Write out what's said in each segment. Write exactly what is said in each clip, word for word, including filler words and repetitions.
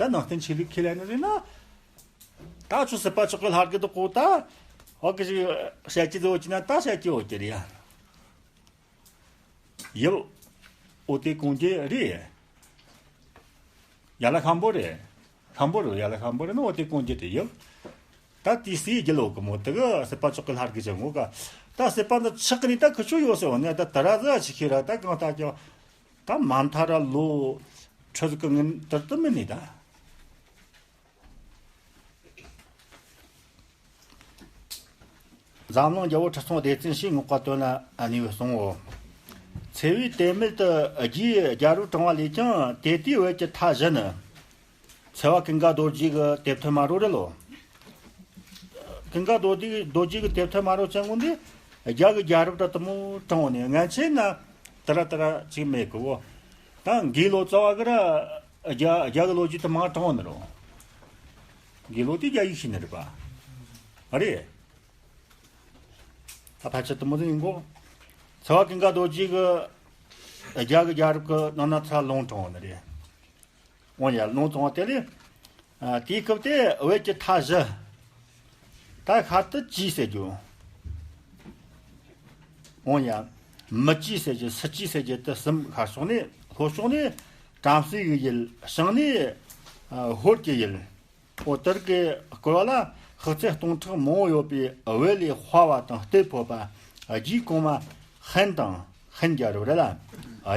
ད་ནང་བསྟན་ཆོས་ལུགས་ཁས་ལེན་ནི་རེད་ན། ད་ཁྱོད་སྲིད་པ་མཆོག་གི་ལྷ་རྒྱལ་དུ་གོ་ད། ཧོ་གི་ཞིག་བཤད་ཀྱི་བཟོ་ཅི་ན་ད་བཤད་ཀྱི་ཡོད་ཀྱི་རེད་ཡ། ཡབ། འོ་དེ་གོང་རྒྱལ་རེད། ཡ་ལ་ཤམ་པོ་རེད། ཤམ་པོ་རེད། ཡ་ལ་ཤམ་པོ་རེད་ན་འོ་དེ་གོང་རྒྱལ་དེ་ཡབ། ད་དེའི་སྲས་རྒྱལ་ལོ་གི་མོ་དེ་གི་སྲིད་པ་མཆོག་གི་ལྷ་རྒྱལ་ཅན་ངོ་ག། ད་སྲིད་པ་འདི་ཆགས་ཀྱི་ནི་ད་ཁི་ཆོ་ཡོད་ཟེར་བ་ནི་ད་ད་ར་ཟ་ཆི་ཁི་ར་ད་གང་ལྟ་ཀྱང་། ད་མ་མཐའ་ར་ལོ་ཁྲི་ཟིག་གི་ངན་ཏིར་ཏི་མི་ནི་ད། འཛམ་གླིང་རྒྱལ་པོ་ཁྲི་སྲོང་ལྡེ་བཙན་ཞེས་ངོ་བཀའ་བསྟོད་ན་གནས་པའི་གསུང་ངོ་། ཚེ་བའི་དེ་མེད་དུ་རྒྱའི་རྒྱལ་རབས་དྲངས་པ་ལས་ཀྱང་དེ་དུས་བོད་ཀྱི་མཐའ་བཞི་ནི། ཚེ་བ་ཀུན་དགའ་རྡོ་རྗེ་གི་དེབ་ཐེར་མ་རོ་རེད་ལོ། ཀུན་དགའ་རྡོ་རྗེ་རྡོ་རྗེ་གི་དེབ་ཐེར་མ་རོ་ཅན་ངོ་འདི་རྒྱ་གི་རྒྱལ་རབས་དྲ་དུ་མོ་དྲངས་ནས་ངན་ཆེ་ན་དེ་ར་དེ་ར་ཅིག་མེད་གི་བོ། ད་འགའི་ལོ་ཙཱ་བ་གི་ར་རྒྱ་རྒྱ་གི་ལོ་རྒྱུས་དུ་མང་དྲངས་ནི་རོ། འགའི་ལོ་དེ་རྒྱ་ཡིག་ཤེས་ནི་རེད་པ། ཨ་རེད། ད་ཕལ་ཆེར་དུ་མོ་དེ་ཡིན་གོ། ཚེ་བ་ཀུན་དགའ་རྡོ་རྗེ་གི་རྒྱ་གི་རྒྱལ་རབས་གི་ནང་ན་ཚ་ལུང་དྲངས་ནི་རེད། འོན་ཡ་ལུང་དྲངས་དེ་ལས། ཨ། དེའི་སྐབས་དེ་བོད་ཀྱི་མཐའ་བཞི། ད་ཤར་དུ་གཅིག་ཟེར་རྒྱུ། འོན་ཡ། མི་གཅིག་ཟེར་རྒྱུ་སུ་གཅིག་ཟེར་རྒྱུ་དེ་གསུམ། ཤར་ཕྱོགས་ནས་ལྷོ་ཕྱོགས་ནས་བྲམ་ཟེ་གི་ཡུལ། བྱང་ནས་ཨ་ཧོར་གྱི་ཡུལ། འོ་དེར་གི་སྐོར་བ་ལ་ཤག་ཚད་སྟོང་ཕྲག་མང་བོ་ཡོད་པའི་བོད་ལས་དཔའ་བ་དང་སྟོབས་ཕོད་པ་རྗེ་གོང་མ་ཧན་དང་ཧན་རྒྱལ་རབས་རེད་ལ།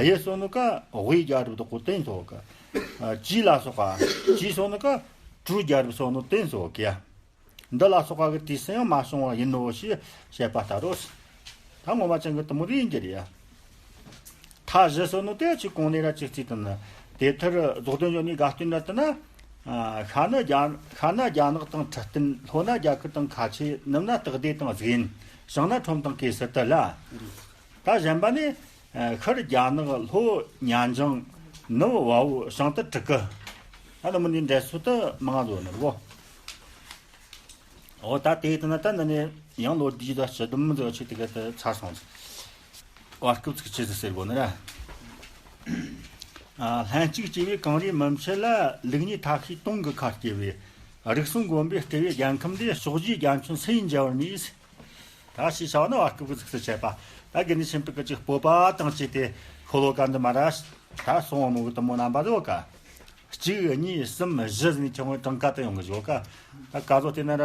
གཡས་སོ་ནུ་ཀ་དབུས་རྒྱལ་རབས་དུ་གོ་བསྟན་སོགས་ཀ། ཅི་ལ་སོགས་པ་ཅི་སོ་ནུ་ཀ་གྲུ་རྒྱལ་རབས་སོ་ནུ་བསྟན་སོགས་ཀ། འདི་ལ་སོགས་པ་གི་དུས་སུ་ཡང་མ་བྱུང་བ་ཡིན་ནོ་ཞེས་བཤད་པ་ལྟར་རོ། ད་ངོ་མ་ཅན་གི་དུ་མོ་རེ་ཡིན་གྱི་རེད་ཡ། མཐའ་བཞི་སོ་ནོ་དེ་ཅིག་གོང་ནས་ར་ཅིག་རྩིས་དང་ནི། དེ་མཐར་རྫོགས་ལྡན་གཞོན་ནུའི་དགའ་སྟོན་འདྲ་དུ་ན། ཨ། ཤར་ན་རྒྱ་ཤར་ན་རྒྱ་ནག་དང་ཁྲི་སྟན། ལྷོ་ན་རྒྱ་གར་དང་ཁ་ཆེ། ནུབ་ན་སྟག་སྡེ་དང་གཟིག་ཡུན། བྱང་ན་ཁྲོམ་དང་གེ་སར་དུ་ལ། ད་གཞན་པ་ནི། ཨ། ཤར་རྒྱ་ནག་ལྷོ་ཉ་འཇང་ནུབ་བལ་པོ་བྱང་དུ་གྲི་གུ། ཨ་ནི་མི་འདི་འདྲ་སུ་དུ་མང་བཟོ་ནི་རེད་གོ། འོ་ད་དེ་ཡིན་ན་ད་འདི་ནས་ཡང་ལོ་བདུན་ཅུ་དང་བཅུ་བདུན་ཙམ་ཆེད་དུ་ག་དུ་ཚར་སོང་། བར་སྐབས་ཚིག་ཆེ་ཟིག་ཟེར་དགོས་ནི་ར། ཨ། ལྷན་ཅིག་སྐྱེས་པའི་གངས་རིའི་མུ་མཆེད་ལ། ལུགས་གཉིས་མཐའ་བཞིའི་དུང་གི་ཁ་སྐྱེས་པའི། རིགས་གསུམ་མགོན་པོས་སྤྲུལ་པའི་རྒྱལ་ཁམས་འདི། ཕྱོགས་བཞིའི་རྒྱ་ཁྱོན་སུ་ཡིས་འཇལ་བར་ནུས། ད་ཞེས་བྱ་བ་ནི་བར་སྐབས་ཀྱི་ཚིགས་སུ་བཅད་པ། ད་དགེ་འདུན་ཆོས་འཕེལ་གྱི་ཅིག་སྤོབས་པ་དང་བཅས་ཏེ་ཤོ་ལོ་ཀ་འདི་མ་ར་ད་སོང་བ་མོ་གི་དུ་མོ་རྣམ་པ་ཟོ་ཀ། གཅིག་གཉིས་གསུམ་བཞི་ཟིན་ནས་ཁྱོད་ངོས་གྲངས་ཀ་དུ་ཡོང་གི་ཟོ་ཀ། ད་ཀ་ཟོ་དེ་ན་ར།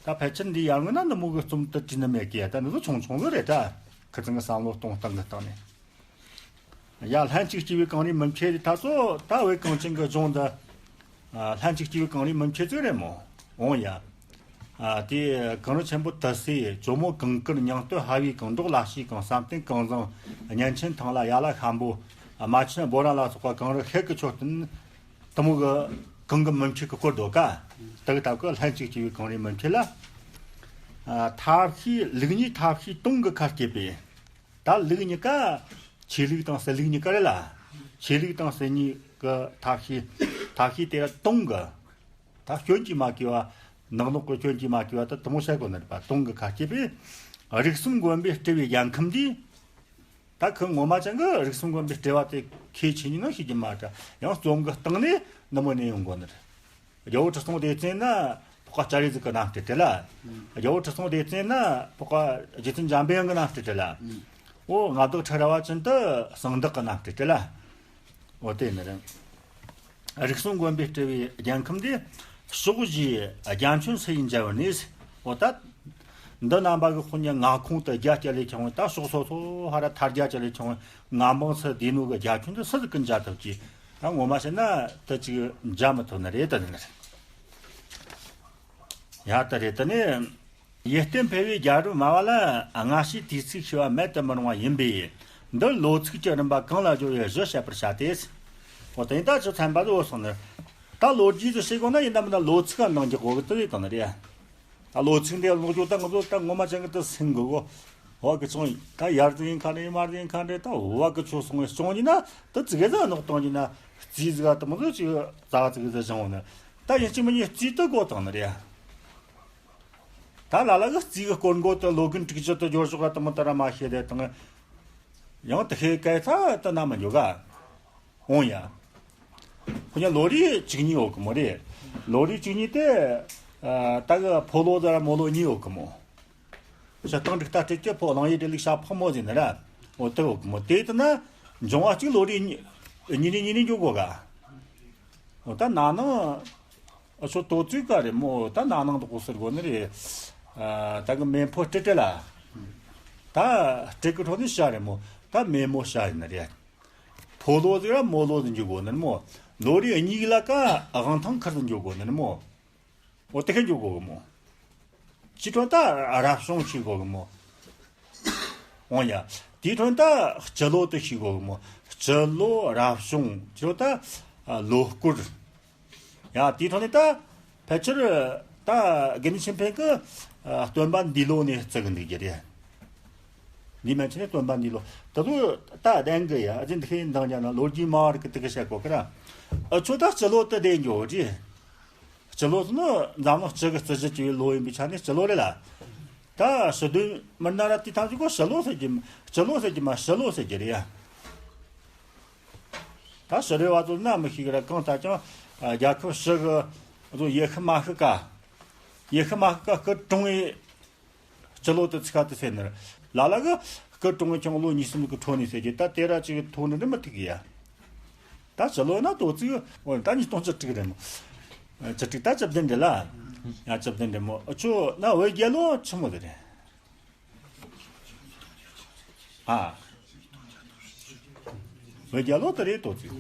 ད་ཕལ་ཆེར་འདི་ཡར་ངོས་ན་འདི་མོ་གི་རྩོམ་དུ་བྲིས་ནི་མེད་ཀི། ད་འདི་ཚོ་ཆུང་ཆུང་ཟིག་རེད་ད། ཁི་ཚང་གི་བསམ་བློ་གཏོང་སྟངས་གི་སྟེང་ནས། ཡ། ལྷན་ཅིག་སྐྱེས་པའི་གངས་རིའི་མུ་མཆེད་དེ་ད་ཚོ་ད་བོད་གངས་ཅན་གི་ལྗོངས་འདི། ཨ། ལྷན་ཅིག་སྐྱེས་པའི་གངས་རིའི་མུ་མཆེད་ཅིག་རེད་མོ། འོང་ཡ། ཨ། དེ་གངས་རི་ཆེན་པོ་དུ་སེ། ཇོ་མོ་གངས་དཀར། ཉང་སྟོད་ཧ་བའི་གངས། འབྲོག་ལ་ཕྱིའི་གངས། བསམ་གཏན་གངས་བཟང་། གཉན་ཆེན་ཐང་ལྷ། ཡ་ལ་ཤམ་པོ། རྨ་ཆེན་སྦོ་ར་ལ་སོགས་པ་གངས་རི་ཤེལ་གྱི་མཆོད་རྟེན། དུ་མོ་གི་གངས་གི་མུ་མཆེད་ཀྱི་སྐོར་དོ་ཀ། དག་དག་གི་ལྷན་ཅིག་སྐྱེས་པའི་གངས་རིའི་མུ་མཆེད་ལ། ཨ། མཐའ་བཞི། ལུགས་གཉིས་མཐའ་བཞིའི་དུང་གི་ཁ་སྐྱེས་པའི། ད་ལུགས་གཉིས་ཀ། ཆོས་ལུགས་དང་སྲིད་ལུགས་གཉིས་ཀ་རེད་ལ། ཆོས་ལུགས་དང་སྲིད་གཉིས་ཀྱི་མཐའ་བཞི། མཐའ་བཞི་དེ་ར་དུང་གི། ད་སྐྱོན་གྱིས་མ་གོས་པ། ནག་ནོག་གི་སྐྱོན་གྱིས་མ་གོས་པ་ད་དུ་མོ་བཤད་དགོས་ནི་རེད་པ། དུང་གི་ཁ་སྐྱེས་པའི། རིགས་གསུམ་མགོན་པོས་སྤྲུལ་པའི་རྒྱལ་ཁམས་འདི། ད་ཁོས་ངོ་མ་ཅན་གི་རིགས་གསུམ་མགོན་པོའི་སྤྲུལ་བ་དེ་ཁས་ཆེ་ཉིན་ནང་ཤེས་ཀྱི་མ་རེད། ཡང་རྩོམ་གི་སྟེང་ནས་ནུ་མོ་ནས་ཡོང་དགོས་ནི་རེད། རྒྱལ་པོ་ཁྲི་སྲོང་ལྡེ་བཙན་ན་ཕོ་ཁ་སྤྱ་རེ་ཟིག་གི་རྣམ་སྤྲུལ་སྤྲུལ་ལ། རྒྱལ་པོ་ཁྲི་སྲོང་ལྡེ་བཙན་ན་ཕོ་ཁ་རྗེ་བཙུན་འཇམ་པའི་དབྱངས་གི་རྣམ་སྤྲུལ་སྤྲུལ་ལ། འོ་མངའ་བདག་ཁྲི་རལ་པ་ཅན་དུ་གསང་བདག་གི་རྣམ་སྤྲུལ་སྤྲུལ་ལ། འོ་དེ་ནི་རེད། རིགས་གསུམ་མགོན་པོས་སྤྲུལ་པའི་རྒྱལ་ཁམས་འདི། ཕྱོགས་བཞིའི་རྒྱ་ཁྱོན་སུ་ཡིས་འཇལ་བར་ནུས། འོ་ད། འདི་རྣམ་པ་གི་དཔུང་གཉེན་མངའ་ཁོངས་དུ་རྒྱ་སྐྱ་ལས་ཁྱོང་བའི་ད་ཕྱོགས་སོ་སོ་ཧ་ར་ཐར་རྒྱ་སྐྱ་ལས་ཁྱོང་བའི་མངའ་འབངས་སུ་བསྡུས་ནོ་གི་རྒྱ་ཁྱོན་དུ་སུ་ཟིག་གི་འཇལ་ཐུབ་ཀྱི། ད་ངོ་མ་བཤད་ན་དུ་ཅིག་འཇལ་མི་ཐུབ་ནི་རེད། དུ་ནི་རེད། ཡ་དུ་རེད། དུ་ནི། ཡེ་གཏན་ཕལ་བའི་རྒྱལ་རབས་སྨྲ་བ་ལ། སྔ་ཕྱིའི་དུས་ཚིགས་ཤེས་པ་མེད་དུ་མི་རུང་བ་ཡིན་པས། འདིར་ལོ་ཚིགས་ཀྱི་རིམ་པ་གང་ལ་སྦྱོར་བའི་གཞི་བཤད་པར་བྱ་སྟེ། འོ་དེ་ད་ཆུ་ཚན་པ་ཟིག་འོ་སོང་ནི། ད་ལོ་རྒྱུས་སུ་བཤད་དགོས་ན་ཡིན་ད་མིན་ད་ལོ་ཚིགས་ག་འདང་རྒྱག་དགོས་གི་དུ་རེད། དུ་ནི་རེད། ད་ལོ་ཚིགས་འདི་ལོག་རྒྱུ་ད་ང་ཚོ་ད་ངོ་མ་ཅན་གི་ད་སེང་གི་གོ། འོ་གི་ཚོང་ད་ཡར་ཟིག་ཡིན་ཁ་འདྲེ་མར་ཟིག་ཡིན་ཁ་འདྲེ་ད་འོ་གི་ཆོ་སོང་བའི་སྐྱོང་གྱི་ན་ད་ཙི་གེ་ཟ་ནོག་གཏོང་གྱི་ན་རྩིས་ཟིག་ད་མ་ཚོ་ཅིག་ཙག་ཙིག་ཟ་བྱུང་བ་ནི་ད་ཡིན་གཅིག་མིན་གཉིས་རྩིས་ད་གོ་དང་ནི་རེད། ད་ལ་ལ་གི་རྩིས་གི་སྐོར་འགོ་ད་ལོ་རྒན་དྲུག་ཅུ་ད་འབྱོར་ཤོག་ག་ད་མ་ད་ར་མ་ཤེས་དེ་དང་། ཡང་དེ་ཤེས་སྐལ་ཚ་ད་ན་མི་འཇོག་ག་འོང་ཡ། ཁོ་ཉ་ལོ་རེ་བཅུ་གཉིས་ཡོད་གི་མོ་རེད། ལོ་རེ་བཅུ་གཉིས་དེ། ཨ། ད་གི་ཕོ་ལོ་ཟེར་ར་མོ་ལོ་གཉིས་ཡོད་གི་མོ། ཕྱི་སྟེང་དྲུག་རྟ་སྤྲེལ་གྱི་ཕོ། གླང་ཡུལ་འདྲེ་ལུག་བྱ་ཕག་མོ་ཟེར་ནི་ར། འོ་དེ་ཡོད་གི་མོ། དེ་ལྟ་ན་འབྱུང་བ་གཅིག་ལོ་རེ་གཉིས་གཉིས་རེ་གཉིས་རེ་འགྱོ་དགོ་ག། འོ་ད་ན་ནིང་། ཨ། ཆོ་དོ་ཙིག་ག་རེད་མོ། ད་ན་ནིང་དུ་གོ་ཟེར་གོ་ནི་རེད། ཨ། ད་གི་མེ་ཕོ་སྤྲེལ་སྤྲེལ་ལ། ད་སྤྲེལ་གི་འཕྲོ་ནི་བྱ་རེད་མོ། ད་མེ་མོ་བྱ་ཡིན་ནི་རེད། ཕོ་ལོ་ཟིག་ར་མོ་ལོ་ཟིག་འཇུག་གོ་ནི་མོ། ལོ་རེ་གཉིས་ལ་ཀ་དབང་ཐང་ཁུར་ཟིག་འཇུག་གོ་ནི་མོ། འོ་དེ་ཁ་འཇུག་གོ་གི་མོ། ཅི་ཁྲོ་ད་རབ་བྱུང་ཆི་གོ་གི་མོ། འོ་ཡ། དེའི་ཁྲོད་ད་སྤྱི་ལོ་དུ་ཤི་གོ་གི་མོ། སྤྱི་ལོ་རབ་བྱུང་ཁྲོ་ད་ལོ་སྐོར། ཡ། དེའི་ཁྲོད་ནས་ད་ཕལ་ཆེར་ད་དགེ་འདུན་ཆོས་འཕེལ་གི་སྟོན་པ་འདི་ལོ་ནས་བརྩི་གི་འདུག་རྒྱུ་རེད། འདི་མན་ཆད་ནས་སྟོན་པ་འདི་ལོ་ད་དུ་ད་གདན་གི་ཡ་ཨ་ཅེ་འདི་ཁའི་འདང་རྒྱ་ན་ལོ་རྒྱུས་མ་བར་གི་དུ་གི་བཤད་གོ་གི་ར། ཨ་ཆོ་ད་སྤྱི་ལོ་དུ་བསྡད་འགྱོ་རེད། སྤྱི་ལོ་ཟེར་ནི་འཛམ་གླིང་སྤྱི་གི་རྩི་གཞི་བཅུ་པའི་ལོ་ཡིན་པའི་ཆ་ནས་སྤྱི་ལོ་རེད་ལ། ད་ཕྱི་དོན་མི་སྣ་ར་དེ་ཐམས་ཅད་ཀོ་སྤྱི་ལོ་ཟེར་གྱི། སྤྱི་ལོ་ཟེར་གྱི་མ་ཕྱི་ལོ་ཟེར་གྱི་རེད་ཡ། ད་ཕྱི་རོལ་བ་ཚོ་ན་མི་ཤེས་གི་ར། གང་ལྟར་ཀྱང་རྒྱལ་ཁབ་ཕྱི་གི་ཡེ་ཤུ་མ་ཤི་ཀ། ཡེ་ཤུ་མ་ཤི་ཀ་སྐུ་གྲོངས་པའི་སྤྱི་ལོ་དུ་ཚིག་ཁ་དུ་ཟེར་ནི་རེད། ལ་ལ་གི་སྐུ་གྲོངས་པའི་ཀྱང་ལོ་ཉི་ཤུ་གི་འཕྲོ་ནས་ཟེར་གྱི། ད་དེ་ར་ཅིག་ཐོག་ནས་འདི་མི་ཐུག་གི་ཡ། ད་སྤྱི་ལོ་ན་དོ་ཚིག་འོ་ད་ཉིས་སྟོང་བཅུ་དྲུག་རེད་མོ། བཅུ་དྲུག་ད་བཅུ་བདུན་རེད་ལ། ཡ་བཅུ་བདུན་རེད་མོ། ཨ་ཆོ་ན་བོད་རྒྱལ་ལོ་ཆི་མོ་དེ་རེད། ཨ། བོད་རྒྱལ་ལོ་དེ་རེད་དོ་ཚིག་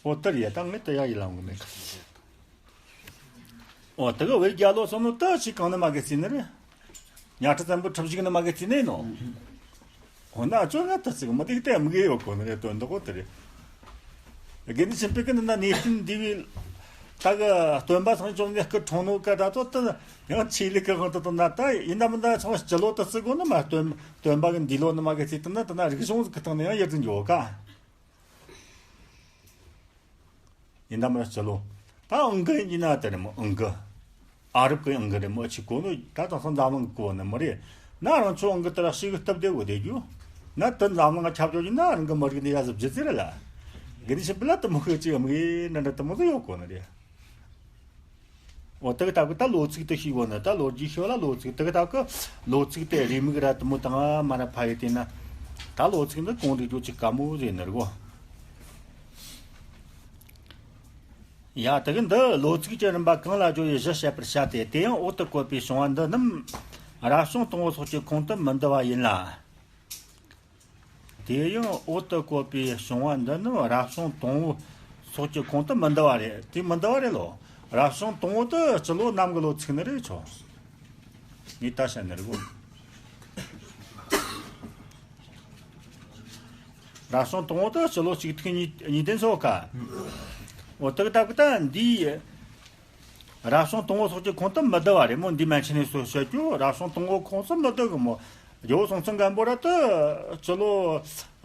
འོ་དེ་རེད་ཡ། ད་ངས་དེ་ཡ་ཡིད་ལ་འོང་གི་མེད། འོ་དེ་གི་བོད་རྒྱལ་ལོ་སོང་ནོ་ད་ཅི་གང་ནས་མ་གི་རྩིས་ནི་རེད། ཉ་ཁྲི་བཙན་པོ་ཁྲི་བཞུགས་ནས་མ་གི་རྩིས་ནི་ནོ། འོ་ན་ཨ་ཆོ་ང་ད་ཅིག་མི་དེ་གི་དེ་མི་གི་ཡོད་གོ་ནི་རེད། དོན་དག་གོ་དེ་རེད། དགེ་འདུན་ཆོས་འཕེལ་གི་ནི་ན་གནས་བརྟན་འདི་བའི་ད་གི་སྟོན་པ་སངས་རྒྱས་བཅོམ་ལྡན་གི་འཁྲུངས་ནོ་ག་ད་ཚོ་ད་ཡང་ཆོས་ལུགས་གི་དབང་དུ་བཏང་ན་ད་ཡིན་ན་མིན་ན་ཚང་སྤྱི་ལོ་དུ་བརྩི་དགོ་ནི་མ། སྟོན་སྟོན་པ་གི་འདི་ལོ་ནི་མ་གི་རྩིས་བཏང་ན་ད་ན་རིག་གཞུང་གི་སྟེང་ནས་ཡང་ཡར་འཛིན་འགྱོ་ག། ཡིན་ན་མ་སྤྱི་ལོ། ད་ཨང་ཀི་ཡིན་ན་དེ་རེད་མོ། ཨང་ཀི། ཨ་རབ་ཀྱི་ཨང་ཀི་རེད་མོ། ཨ་ཆི་གོ་ནོ་ད་དེང་སང་འཛམ་གླིང་གི་གོ་ནི་མོ་རེད། ན་རང་ཚོ་ཨང་ཀི་དེ་ར་ཞིག་སྟབས་བདེ་བོ་བསྡད་རྒྱུ། ན་དེ་འཛམ་གླིང་ང་ཁྱབ་ཆོག་ཡིན་ན་རང་གི་མི་རིགས་འདི་ཡ་ཟི་བརྗེད་ཚེ་རེད་ལ། དགེ་འདུན་ཆོས་འཕེལ་ལ་དེ་མོ་ཤོད་ཅིག་མི་ཡིན་ན་འདྲ་དེ་མོ་ཟིག་ཡོད་གོ་ནི་རེད། འོ་དེ་གི་ད་གི་ད་ལོ་ཚིགས་དེ་ཤེས་དགོས་ནི། ད་ལོ་རྒྱུས་ཤེས་ལ་ལོ་ཚིགས་དེ་གི་ད་གི་ལོ་ཚིགས་དེ་རེའུ་མིག་ར་དེ་མོ་དང་མ་ར་ཕ་ཡི་དེ་ན། ད་ལོ་ཚིགས་འདི་གོང་དུ་འཇོག་ཅིག་དཀའ་མོ་རེད་ནི་རེད་གོ། ཡ་དེ་གི་འདི་ལོ་ཚིགས་ཀྱི་རིམ་པ་གང་ལ་བརྗོད་པའི་གཞི་བཤད་པར་བྱ་སྟེ། དེ་ཡང་འོག་ཏུ་བཀོད་པའི་བྱུང་བ་འདི་རྣམས་རབ་བྱུང་དང་པོ་སོགས་ཀྱི་ཁོངས་སུ་མི་འདུ་བ་ཡིན་ལ། དེ་ཡང་འོག་ཏུ་བཀོད་པའི་བྱུང་བ་འདི་ནི་རབ་བྱུང་དང་པོ་སོགས་ཀྱི་ཁོངས་སུ་མི་འདུ་བ་རེད། དེ་མི་འདུ་བ་རེད་ལོ། རབ་བྱུང་དང་པོ་དེ་སྤྱི་ལོ་ནམ་གི་ལོ་ཚིགས་ནི་རེད་ཆོག། ངས་ད་བཤད་ནི་རེད་གོ། རབ་བྱུང་དང་པོ་དེ་སྤྱི་ལོ་གཅིག་ཐིག་གཉིས་གཉིས་བདུན་སོགས་ཀ། འོ་དེ་གི་ད་གི་ད་འདིའི། རབ་བྱུང་དང་པོ་སོགས་ཀྱི་ཁོངས་སུ་མི་བསྡུ་བ་རེད་མོ། འདི་མན་ཆད་ནས་སུ་བཤད་རྒྱུ་རབ་བྱུང་དང་པོ་ཁོངས་སུ་མི་བསྡུ་གི་མོ། རྒྱལ་པོ་སྲོང་བཙན་སྒམ་པོ་ར་ད་སྤྱི་ལོ་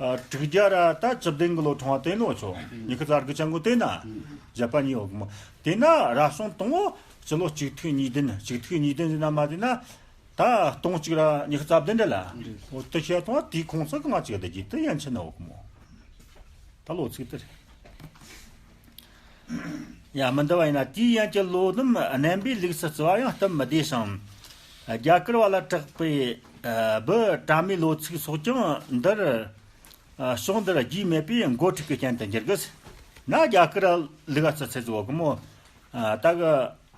ཨ་དྲུག་བརྒྱ་ར་ད་བཅུ་བདུན་གི་ལོ་འཁྲུངས་པ་དེ་ལོ་ཆོ། ཉི་ཤུ་རྩ་དགུ་ཅན་གོ་དེ་ན་བཞག་པ་ཉིད་ཡོད་གི་མོ། དེ་ན་རབ་བྱུང་དང་པོ་སྤྱི་ལོ་གཅིག་ཐིག་གཉིས་བདུན། གཅིག་ཐིག་གཉིས་བདུན་ཟེར་ན་མ་དེ་ན་ད་སྟོང་གཅིག་ར་ཉི་ཤུ་རྩ་བདུན་རེད་ལ། འོ་དེ་བཤད་སོང་བ་དེའི་ཁོངས་སུ་གང་ཅིག་བསྡུ་རྒྱུ་དེ་ཡན་ཆད་ན་ཡོད་གི་མོ། ད་ལོ་ཚིགས་དེ་རེད། ཡང་མི་འདུ་བ་ཡིན་ན་དེའི་ཡན་གྱི་ལོ་རྣམས་རྣམ་པའི་ལུགས་སུ་བརྩི་བ་ཡང་སྟབས་མི་བདེ་ཞིང་། རྒྱ་གར་བ་ལ་གྲགས་པའི་ཨ་བུ་གྲ་མའི་ལོ་ཚིགས་སོགས་ཀྱང་འདིར་ཨ་ཕྱོགས་འདིར་རྒྱུས་མེད་པས་མགོ་འཁྲུག་གི་རྐྱེན་དུ་འགྱུར་གི། ན་རྒྱ་གར་ལུགས་ཨ་ཚུལ་ཚད་བཟོ་གི་མོ། ཨ་ད་གི་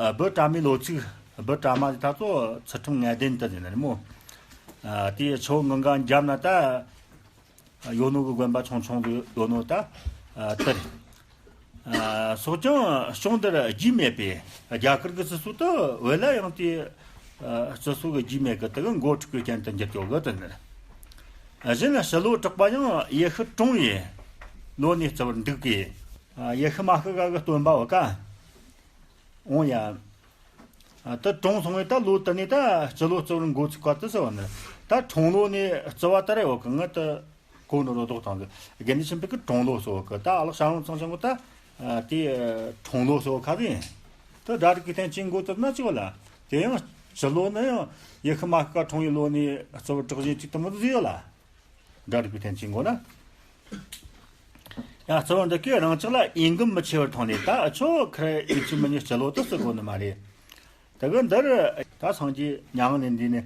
ཨ་བུ་གྲ་མའི་ལོ་ཚིགས། བུ་གྲ་མ་དེ་ད་ཚོ་ཚུལ་ཁྲིམས་ངན་ལྡན་དུ་ཟེར་ནི་རེད་མོ། ཨ་དེ་ཆུ་བོ་གངྒཱ་འཇམ་ན་ད། ཡོད་ནོ་གི་དགོན་པ་ཆུང་ཆུང་དུ་ཡོད་ནོ་ད། ཨ་དེར། ཨ་སོགས་ཀྱང་ཕྱོགས་འདིར་རྒྱུས་མེད་པས་རྒྱ་གར་གྱི་སྲིད་སྲོལ་དུ་བོད་ལ་ཡང་དེ། ཨ་སྲིད་སྲོལ་གྱི་རྒྱུས་མེད་ཀྱི་དེ་གི་མགོ་འཁྲུག་གི་རྐྱེན་དུ་འགྱུར་ཆོག་གི་དེ་ནི། གཞན་ཕྱི་ལོ་གྲགས་པ་ཡང་ཡེ་ཤུ་གྲོངས་པའི་ལོ་ནས་བརྩི་བར་འདུག་གི། ཨ་ཡེ་ཤུ་མ་ཤི་ཀ་གི་སྟོན་པ་བོ་ཀ། འོང་ཡ། ཨ་ད་གྲོངས་སོང་བས་ད་ལོ་དེ་ནས་ད་སྤྱི་ལོ་བརྩི་བར་འགོ་ཚུགས་པ་དེ་ཟེར་བ་ནི། ད་འཁྲུངས་ལོ་ནས་བརྩི་བ་ལྟར་ཡོད་གི། ང་ད་གོ་ནོ་རོ་ཏོག་དང་དགེ་འདུན་ཆོས་འཕེལ་གི་གྲོངས་ལོ་ཟེར་བ་གི། ད་ཨ་ལགས་ཞང་ལུང་ཚང་ཆེན་པོ་ད་དེ་འཁྲུངས་ལོ་ཟེར་བ་ཁ་ཟིན། ད་སྒྲ་སྒྲིག་གི་ཐེན་ཅིང་གོ་ད་ན་ཅི་བ་ལ། དེ་ཡང་སྤྱི་ལོ་ནི་ཡང་ཡེ་ཤུ་མ་ཤི་ཀ་གྲོངས་པའི་ལོ་ནས་བརྩི་བར་གྲགས་ཅན་ཅིག་དེ་མོ་ཟིག་ཡོད་ལ། སྒྲ་སྒྲིག་པའི་ཐེན་ཅིང་གོ་ན། ཡང་གཙོ་བོ་འདི་གས་རང་ཅག་ལ་འོས་འགན་མི་ཆེ་བར་མཐོང་ནས། ད་ཨ་ཆོ་ཁར་ཡིད་ཆེས་མི་ཉེས་སྤྱི་ལོ་དུ་སྲིད་དགོས་ནི་མ་རེད། དེ་གི་འདིར་ད་སངས་རྒྱས་མྱ་ངན་ལས་འདས་ནས་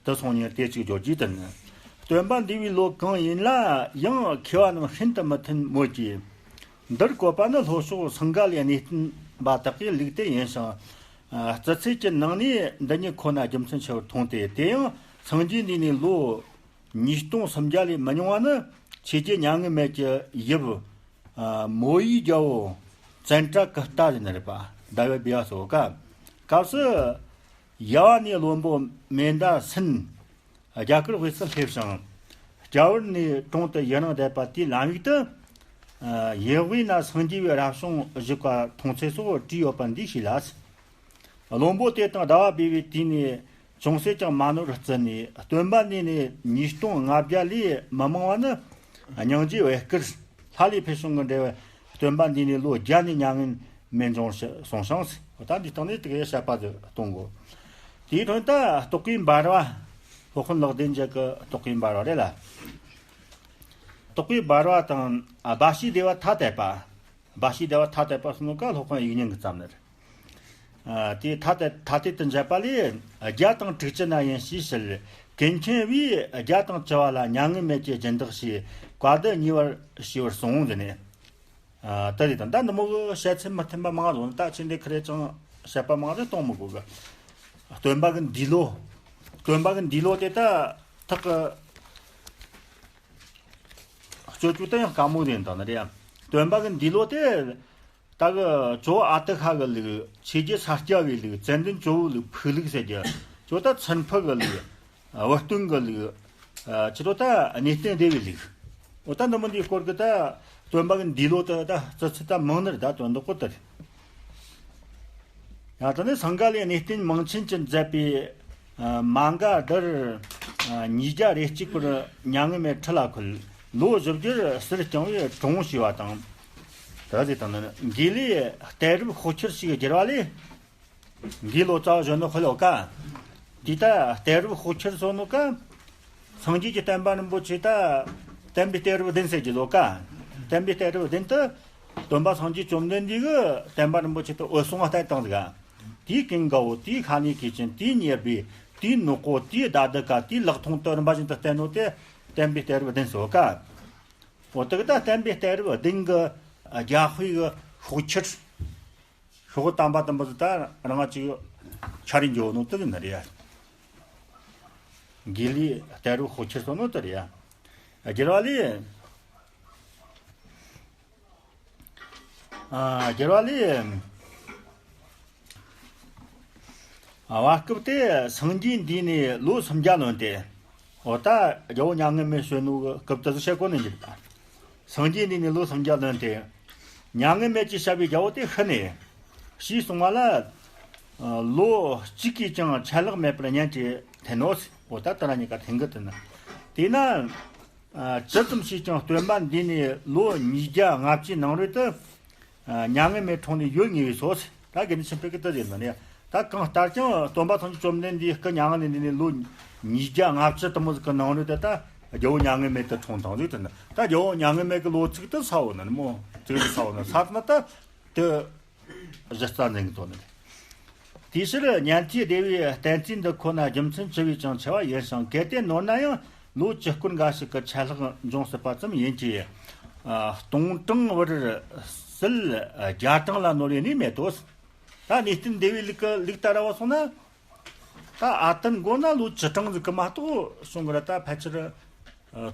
དུ་སོང་ཉིན་དེ་གཅིག་བརྗོད་རྒྱུ་དེ་ནི། སྟོན་པ་འདས་པའི་ལོ་གང་ཡིན་ལ་ཡང་མཁས་པ་རྣམས་ཤིན་ཏུ་མི་མཐུན་མོད་ཀྱི། འདིར་བཀོད་པ་ནི་ལྷོ་ཕྱོགས་སིངྒ་ལའི་གནས་བརྟན་པ་དག་གི་ལུགས་དེ་ཡིན་ཞིང་། ཨ་རྩི་ཚད་ཀྱི་ནང་ནས་འདི་ཉིད་ཁོ་ན་རྒྱུ་མཚན་ཆེ་བར་མཐོང་སྟེ། དེ་ཡང་སངས་རྒྱས་འདས་ནས་ལོ་ཉིས་སྟོང་སུམ་བརྒྱ་ལས་མི་ཉུང་བ་ནི་ཆོས་རྒྱལ་མྱ་ངན་མེད་ཀྱི་ཡབ་ཨ་མོ་ཡི་རྒྱལ་པོ་ཙན་ཏྲ་ཀི་ཏ་ཡིན་ནི་རེད་པ། ཟླ་བའི་བི་ཡ་སོ་ཀ། སྐབས་སུ་ཡ་བ་ནས་བློན་པོ་མེ་མདའ་སུན་རྒྱ་གར་དབུས་སུ་སླེབས་ཤིང་། རྒྱ་བལ་ནས་གྲོང་དུ་ཡུན་རིང་བསྡད་པ་དེའི་ལམ་ཡིག་ཏུ། ཨ་ཡེ་དབུས་ན་སངས་རྒྱས་པའི་རབ་བྱུང་བཞུགས་པ་མཐོང་ཚུལ་སོགས་བྲིས་ཡོད་པ་འདིས་ཤེས་ལ། བློན་པོ་དེ་དང་ཟླ་བ་བི་བའི་དུས་ནས་ཅུང་ཟད་ཀྱང་མ་ནོར་བར་བརྩིས་ནས། སྟོན་པ་འདས་ནས་ཉིས་སྟོང་ལྔ་བརྒྱ་ལས་མི་མང་བ་ནི་སྙིང་རྗེ་བའི་བསྐུལ། ལྷ་ལས་ཕུལ་བྱུང་གི་འབྲེལ་བའི་སྟོན་པ་འདས་ནས་ལོ་བརྒྱ་ནས་མྱ་ངན་མེད་འབྱུང་ཞེས་གསུངས་ཤིང་། ད་འདི་སྟེང་ནས་དེ་གའི་བཤད་པ་དེ་གཏོང་དགོས། དེའི་དོན་ད་རྟོག་གེ་འབར་བ། སློབ་དཔོན་ལེགས་ལྡན་འབྱེད་ཀྱི་རྟོག་གེ་འབར་བ་རེད་ལ། རྟོག་གེ་འབར་བ་དང་སྦ་བཞེད་བདེ་བ་ཐ་དད་པ། སྦ་བཞེད་བདེ་བ་ཐ་དད་པ་གསུམ་ཀ་སློབ་དཔོན་དབྱིག་གཉེན་གྱི་བརྩམས་ནི་རེད། ཨ་དེ་ཐ་དད་ཐ་དད་དུ་འབྱེད་པ་ལས། བརྒྱ་དང་དྲུག་ཅུ་ན་ཡིན་ཞེས་བཤད། ཀུན་མཁྱེན་པས་བརྒྱ་དང་བཅུ་བ་ལ་མྱ་ངན་མེད་ཀྱི་སྦྱིན་བདག་ཞེས་བཀའ་སྡུད་གཉིས་པར་ཞུས་པར་གསུངས་ཟེར་ནས། ཨ་ད་རེད་དང་། ད་འདི་མོ་གི་བཤད་ཚུལ་མི་མཐུན་པ་མང་ང་འདུག་ན། ད་ཕྱི་འདི་ཁ་རེ་ཅང་བཤད་པ་མང་རེ་གཏོང་མི་དགོས་གི། སྟོན་པ་གི་འདས་ལོ། སྟོན་པ་གི་འདས་ལོ་དེ་ད་ཐག་གི་སྤྱོད་རྒྱུ་དེ་ཡང་དཀའ་མོ་རེད་དང་ནི་རེད། སྟོན་པ་གི་འདས་ལོ་དེ་ད་གི་ཇོ་བོ་ཨ་ཏི་ཤ་གི་ལུགས། ཆོས་རྒྱལ་ས་སྐྱ་པའི་ལུགས། ཙན་དན་ཇོ་བོའི་ལུགས། ཕུག་ལུགས་ཟེར་རྒྱུ། ཇོ་བོ་ད་ཚུན་ཕུག་གི་ལུགས། བུ་སྟོན་གི་ལུགས། ཨ་ཕྱི་དྲོ་ད་གནས་བརྟན་སྡེ་བའི་ལུགས། འོ་ད་འདི་མོ་འདིའི་སྐོར་གི་ད་སྟོན་པ་གི་འདས་ལོ་ད་ད་རྩི་ཚུལ་ད་མང་ནི་རེད། ད་དོན་དག་པོ་དེ་རེད། ཡང་དེ་ནས་སིངྒ་ལའི་གནས་བརྟན་མང་ཆེན་གྱིས་མཛད་པའི་ཨ་མ་ག་དྷར་ཨ་ཉིས་བརྒྱ་རེ་གཅིག་པར་མྱ་ངན་མེད་ཁྲི་ལ་འཁོད། ལོ་བཞི་བརྒྱར་གསེར་རྐྱང་པའི་གྲོང་བྱས་པ་དང་། དེ་ཟེར་དང་ནི་དགེ་ལེགས་གཏད་རབས་ཤོག་ཁྱེར་ཞིག་བསྒྱུར་བ་ལས། འགའི་ལོ་ཙཱ་བ་གཞོན་ནུ་ཧོ་ལོ་ཀ། འདི་ད་གཏད་རབས་ཤོག་ཁྱེར་སོགས་ནོ་ཀ། སངས་རྒྱས་ཀྱི་བསྟན་པ་རིན་པོ་ཆེ་ད་བསྟན་པའི་གཏད་རབས་བདུན་ཟེར་གྱི་ལོ་ཀ། བསྟན་པའི་གཏད་རབས་བདུན་དུ་སྟོན་པ་སངས་རྒྱས་བཅོམ་ལྡན་འདས་ཀྱི་བསྟན་པ་རིན་པོ་ཆེ་ད་འོད་སྲུང་བ་བསྟན་བཏང་ཟིག། དེའི་ཀུན་དགའ་བོ། དེའི་ཤ་ནའི་གོས་ཅན། དེའི་ཉེར་སྦས། དེའི་ནག་པོ། དེའི་ཟླ་གདུགས་ཀ། དེའི་ལག་མཐོང་དུ་རིམ་པ་བཞིན་དུ་བསྟན་ནོ་དེ་བསྟན་པའི་གཏད་རབས་བདུན་ཟེར་ཀ། འོ་དེ་གི་ད་བསྟན་པའི་གཏད་རབས་བདུན་གི་རྒྱ་དཔེ་གི་ཤོག་ཁྱེར། ཤོག་བུ་དམ་པ་དུ་མོ་ཟིག་ད་རང་ང་ཅིག་ཆ་རིན་འཇོག་ནོ་དེ་གི་ནི་རེད་ཡ། དགེ་ལེགས་གཏད་རབས་ཤོག་ཁྱེར་སོགས་ནོ་དེ་རེད་ཡ། བསྒྱུར་བ་ལས། ཨ་བསྒྱུར་བ་ལས། ཨ་བར་སྐབས་དེ་སངས་རྒྱས་འདས་ནས་ལོ་སུམ་བརྒྱ་ལོན་ཏེ། འོ་ད་རྒྱལ་པོ་མྱ་ངན་མེད་བྱོན་ནོ་གི་སྐབས་དེ་ཚོ་བཤད་གོ་ནས་འགྱུར་ད། སངས་རྒྱས་འདས་ནས་ལོ་སུམ་བརྒྱ་ལོན་ཏེ། མྱ་ངན་མེད་ཀྱིས་བཤད་པའི་རྒྱལ་པོ་དེ་ཤི་ནས། ཞེས་གསུངས་པ་ལ། ལོ་གཅིག་གིས་ཀྱང་ཆད་ལྷག་མེད་པར་བརྙན་གྱིས་འཐེན་ནོ། འོ་ད་དེ་ར་གཉིས་ཀ་འཐེན་གི་དེ་ན། དེས་ན། ཇི་ཙམ་ཞིག་ཀྱང་སྟོན་པ་འདས་ནས་ལོ་ཉིས་བརྒྱ་ལྔ་བཅུའི་ནང་རོལ་དུ། མྱ་ངན་མེད་འཁྲུངས་ནས་ཡོད་ངེས་པས་སོ། ད་དགེ་འདུན་ཆོས་འཕེལ་གྱིས་དེ་ཟེར་ནི་ཡ། ད་གང་ལྟར་ཀྱང་སྟོན་པ་སངས་རྒྱས་བཅོམ་ལྡན་འདས་སྐུ་མྱ་ངན་ལས་འདས་ནས་ལོ་ཉིས་བརྒྱ་ལྔ་བཅུ་དུ་མོ་ཟིག་གི་ནང་རོལ་དུ་ད་རྒྱལ་པོ་མྱ་ངན་མེད་དུ་འཁྲུངས་དང་ཟིག་དེ་ནི། ད་རྒྱལ་པོ་མྱ་ངན་མེད་ཀྱི་ལོ་ཚིགས་དུ་ས་འོ་ནི་མོ་ཚིགས་དུ་ས་འོ་ནི་ས་དུ་ན་ད་དེ། གཞི་རྩ་འཛིན་གྱི་དོན་ནི། དེའི་ཕྱིར་ཉན་ཐོས་སྡེ་པའི་བསྟན་རྩིས་འདི་ཁོ་ན་རྒྱུ་མཚན་ཅི་བས་ཀྱང་ཆེ་བ་ཡིན་ཞིང་། གལ་ཏེ་ནོར་ན་ཡང་ལོ་བཅུ་སྐོར་འགའ་ཞིག་གི་ཆད་ལྷག་འབྱུང་སྲིད་པ་ཙམ་ཡིན་གྱི། ཨ་སྟོང་གྲངས་བར་སྲིད་བརྒྱ་གྲངས་ལ་ནོར་བའི་གནས་མེད་དོ། ད་གནས་བརྟན་སྡེ་པའི་ལུགས་ཀྱི་ལུགས་ལྟར་བ་སོང་ན། ད་ཨ་ཏན་དགོ་ན་ལོ་བཅུ་གྲངས་ཟིག་གི་མ་གཏོགས་བྱུང་གི་ར་ད་ཕལ་ཆེར་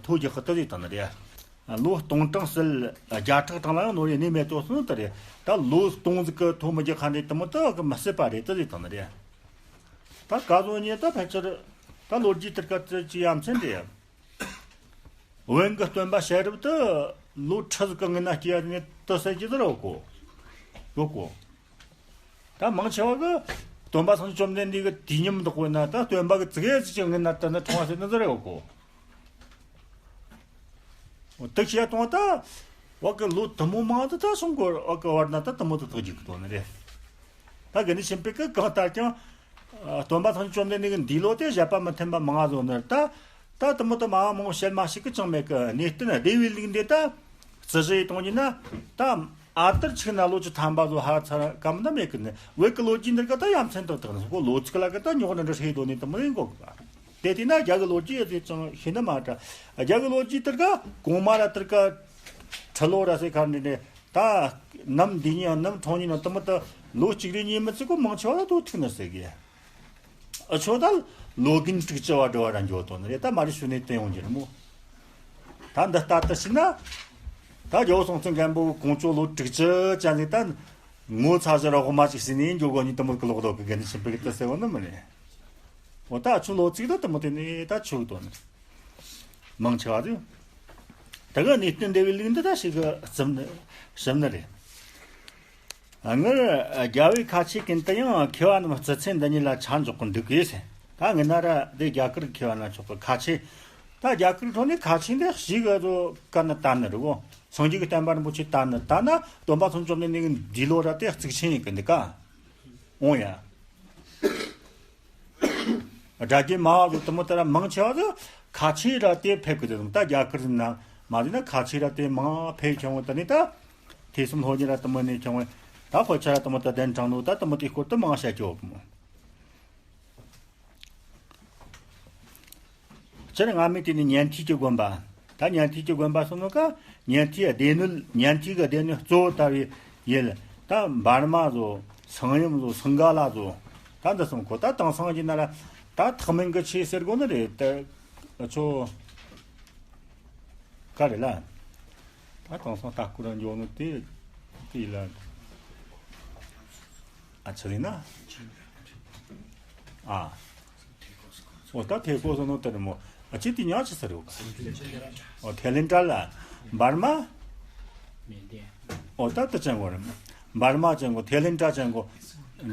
ཐོ་རྒྱག་གི་དེ་རེད་དང་ནི་རེད། ལོ་སྟོང་གྲངས་སྲིད་བརྒྱ་ཕྲག་གྲངས་ལ་ཡང་ནོར་ཡ་གནས་མེད་དོ་གསུངས་དེ་རེད། ད་ལོ་སྟོང་ཟིག་གི་ཐོ་མི་རྒྱག་ཁ་འདྲེ་དུ་མོ་དུ་གི་མི་སྲིད་པ་རེད་དེ་རེད་དང་ནི་རེད། ད་ག་ཟོ་ཉེ་ད་ཕལ་ཆེར་ད་ལོ་རྒྱུས་དེར་ག་ཚོད་ཅི་ཡ་མཚན་རེད། བོན་གི་སྟོན་པ་ཤེས་རབ་དུ་ལོ་ཁྲི་ཟིག་གི་སྔོན་ན་སྐྱེས་ནས་དུ་ཟེར་གྱི་ཟེར་རོ་གོ། ཡོད་གོ། ད་མང་ཆེ་བ་གི་སྟོན་པ་སངས་རྒྱས་བཅོམ་ལྡན་འདས་ཀྱི་དུས་མཉམ་དུ་དཔེར་ན་ད་སྟོན་པ་གི་ཙི་གེ་ཙི་ཅིག་སྔོན་ན་དུ་ནི་འཁྲུངས་པ་ཟེར་ནི་ཟེར་ཡོད་གོ། འོ་དེ་བཤད་གཏོང་ད་བ་གི་ལོ་དུ་མོ་མང་དུ་ད་སོང་གོ་བ་གི་བར་ན་ད་དུ་མོ་དུ་ཐག་གཅིག་གི་དོན་ནི་རེད། ད་དགེ་འདུན་ཆོས་འཕེལ་གི་གང་ལྟར་ཀྱང་སྟོན་པ་སངས་རྒྱས་བཅོམ་ལྡན་འདས་ཀྱི་འདས་ལོ་དེ་བཤད་པ་མི་མཐུན་པ་མང་ང་བཟོ་ནི་ད། ད་དུ་མོ་དུ་མ་མང་བཤད་མ་ཞིག་གི་ཅང་མེད་གི། གནས་བརྟན་སྡེ་པའི་ལུགས་འདི་ད། རྩིས་གཞི་ཡི་གཏོང་རྒྱུ་ན་ད་ཨ་ཏར་ཆིག་ན་ལོ་བཅུ་ཐམ་པ་ཚོ་ཧ་ཚ་གམ་ད་མེད་གི་ནི་བོད་གི་ལོ་རྒྱུས་འདིར་ག་ད་ཡ་མཚན་ཏག་ཏག་ནི་ཁོ་ལོ་ཚིགས་ལ་གི་ད་རྙོག་འདྲ་འདྲ་ཧེ་དོ་ནི་དུ་མི་ཡིན་གོ་གི་པ། དེ་དེ་ན་རྒྱ་གི་ལོ་རྒྱུས་ཡོད་ཚེ་ཅང་ཤེས་ན་མ་ད་རྒྱ་གི་ལོ་རྒྱུས་དེར་ག་གོང་མ་ར་དེར་ག་ཁྲི་ལོ་ར་སེ་ཁ་འདྲི་ནི་ད་ནམ་འདི་ཉིན་ནམ་ཁྲོང་ཉིན་ནམ་དུ་མི་ད་ལོ་གཅིག་རེ་གཉིས་མི་ཚེ་གོ་མང་ཆེ་བ་ད་དུ་ཐུག་ན་ཟེར་གི། ཨ་ཆོ་ད་ལོ་རྒན་དྲུག་ཅུ་བ་འགྲོ་བ་ར་འགྱོ་དོ་ནི་རེད། ད་མ་རི་ཤུ་ནས་བསྟན་ཡོང་རྒྱུ་རེད་མོ། ད་འདི་ལྟ་ལྟ་ཞིག་ན་ད་རྒྱལ་བོ་སྲོང་བཙན་སྒམ་པོ་གོང་ཅོ་ལོ་དྲུག་ཅུ་ཅན་ཟིག་ད་ངོ་ཚ་ཞིག་ར་འོ་མ་ཅིག་ཟིན་ནས་འགྱོ་གོ་ནི་དུ་མོ་གི་ལོག་ལོག་གི་རྒན་ནི་ཤིན་པོ་གི་ད་ཟེར་བ་ནི་མི་ནི། འོ་ད་ཨ་ཆོ་ལོ་ཚིགས་ད་དུ་མོ་དེ་ནི་ད་ཆུག་དོ་ནི་མང་ཆེ་བ་དུ་ད་གི་གནས་བརྟན་སྡེ་བའི་ལུགས་འདི་ད་ཞིག་གི་ཟིན་ནི་ཟིན་ནི་རེད། སྔར་རྒྱལ་བོའི་ཁ་ཆེ་ཀུན་ཏུ་ཡང་མཁས་པ་རྣམས་རྩི་ཚན་འདི་ཉིད་ལ་ཆ་འཇོག་གི་འདུག་གས་ཟེར། ད་ངི་ན་ར་འདི་རྒྱ་གར་མཁས་པ་ན་ཆོག་གི་ཁ་ཆེ། ད་རྒྱ་གར་ཁྲོད་ནས་ཁ་ཆེ་འདི་ཞིག་གི་རོ་ཀ་ན་ད་ནི་རི་བོ་སངས་རྒྱས་ཀྱི་བསྟན་པ་རིན་པོ་ཆེ་ད་ནི་ད་ན་སྟོན་པ་ཚོ་འཇོམས་ནས་ནི་འདི་ལོ་ར་དེ་གཙིགས་ཆེན་ཡིན་གི་འདི་ཀ་འོང་ཡ། དགྲ་བགེགས་མ་བ་ཚོ་དུ་མོ་དེ་ར་མང་ཆེ་བ་ཚོ་ཁ་ཆེ་ར་དེ་ཕེབས་གི་དེ་དང་ད་རྒྱ་གར་ན་མ་དེ་ན་ཁ་ཆེ་ར་དེ་མང་ཕེབས་ཁྱོང་བ་དེ་ནི་ད་ཐེ་ཚོམ་ལྷོ་ཉི་ར་དུ་མོ་ནས་ཁྱོང་བ་ད་ཕོ་ཆ་ར་དུ་མོ་ད་གདན་དྲངས་ནོ་ད་དུ་མོ་དེ་སྐོར་དུ་མང་བཤད་ཀྱི་ཡོད་གི་མོ། སྤྱིར་སྔ་མའི་དུས་ནས་ཉན་ཐོས་ཀྱི་དགོན་པ། ད་ཉན་ཐོས་ཀྱི་དགོན་པ་སོགས་ནོ་ཀ་ཉན་ཐོས་སྡེ་སྣོད་ཉན་ཐོས་ཀྱི་སྡེ་སྣོད་གཙོ་བོ་ལྟ་བུའི་ཡུལ། ད་འབར་མ་བཟོ། སང་ཡོམ་བཟོ། སིང་ག་ལ་བཟོ། ད་འདི་གསུམ་ཁོ་ད་དེང་སང་གི་ན་ར་ད་ཐེག་དམན་གྱི་ཆོས་ཟེར་དགོས་ནི་རེད་ད། ཆོ་ག་རེ་ལ། ད་དེང་སང་ལྟ་སྐོར་ར་འཇོག་ནི་དེ་དེ་ལ་ཨ་ཆི་རེད་ན། ཨ། འོ་ད་ཐེ་ཀོ་སོ་ནོ་ཏེ་རི་མོ། ཨ་ཅི་ཏི་ཉག་ཅི་ས་རེ་བ། འོ་ཐེ་ལིན་ཏྲ་ལ། འབར་མ། འོ་ད་ཏི་ཅན་གོ་རེ་མོ། འབར་མ་ཅན་གོ་ཐེ་ལིན་ཏྲ་ཅན་གོ་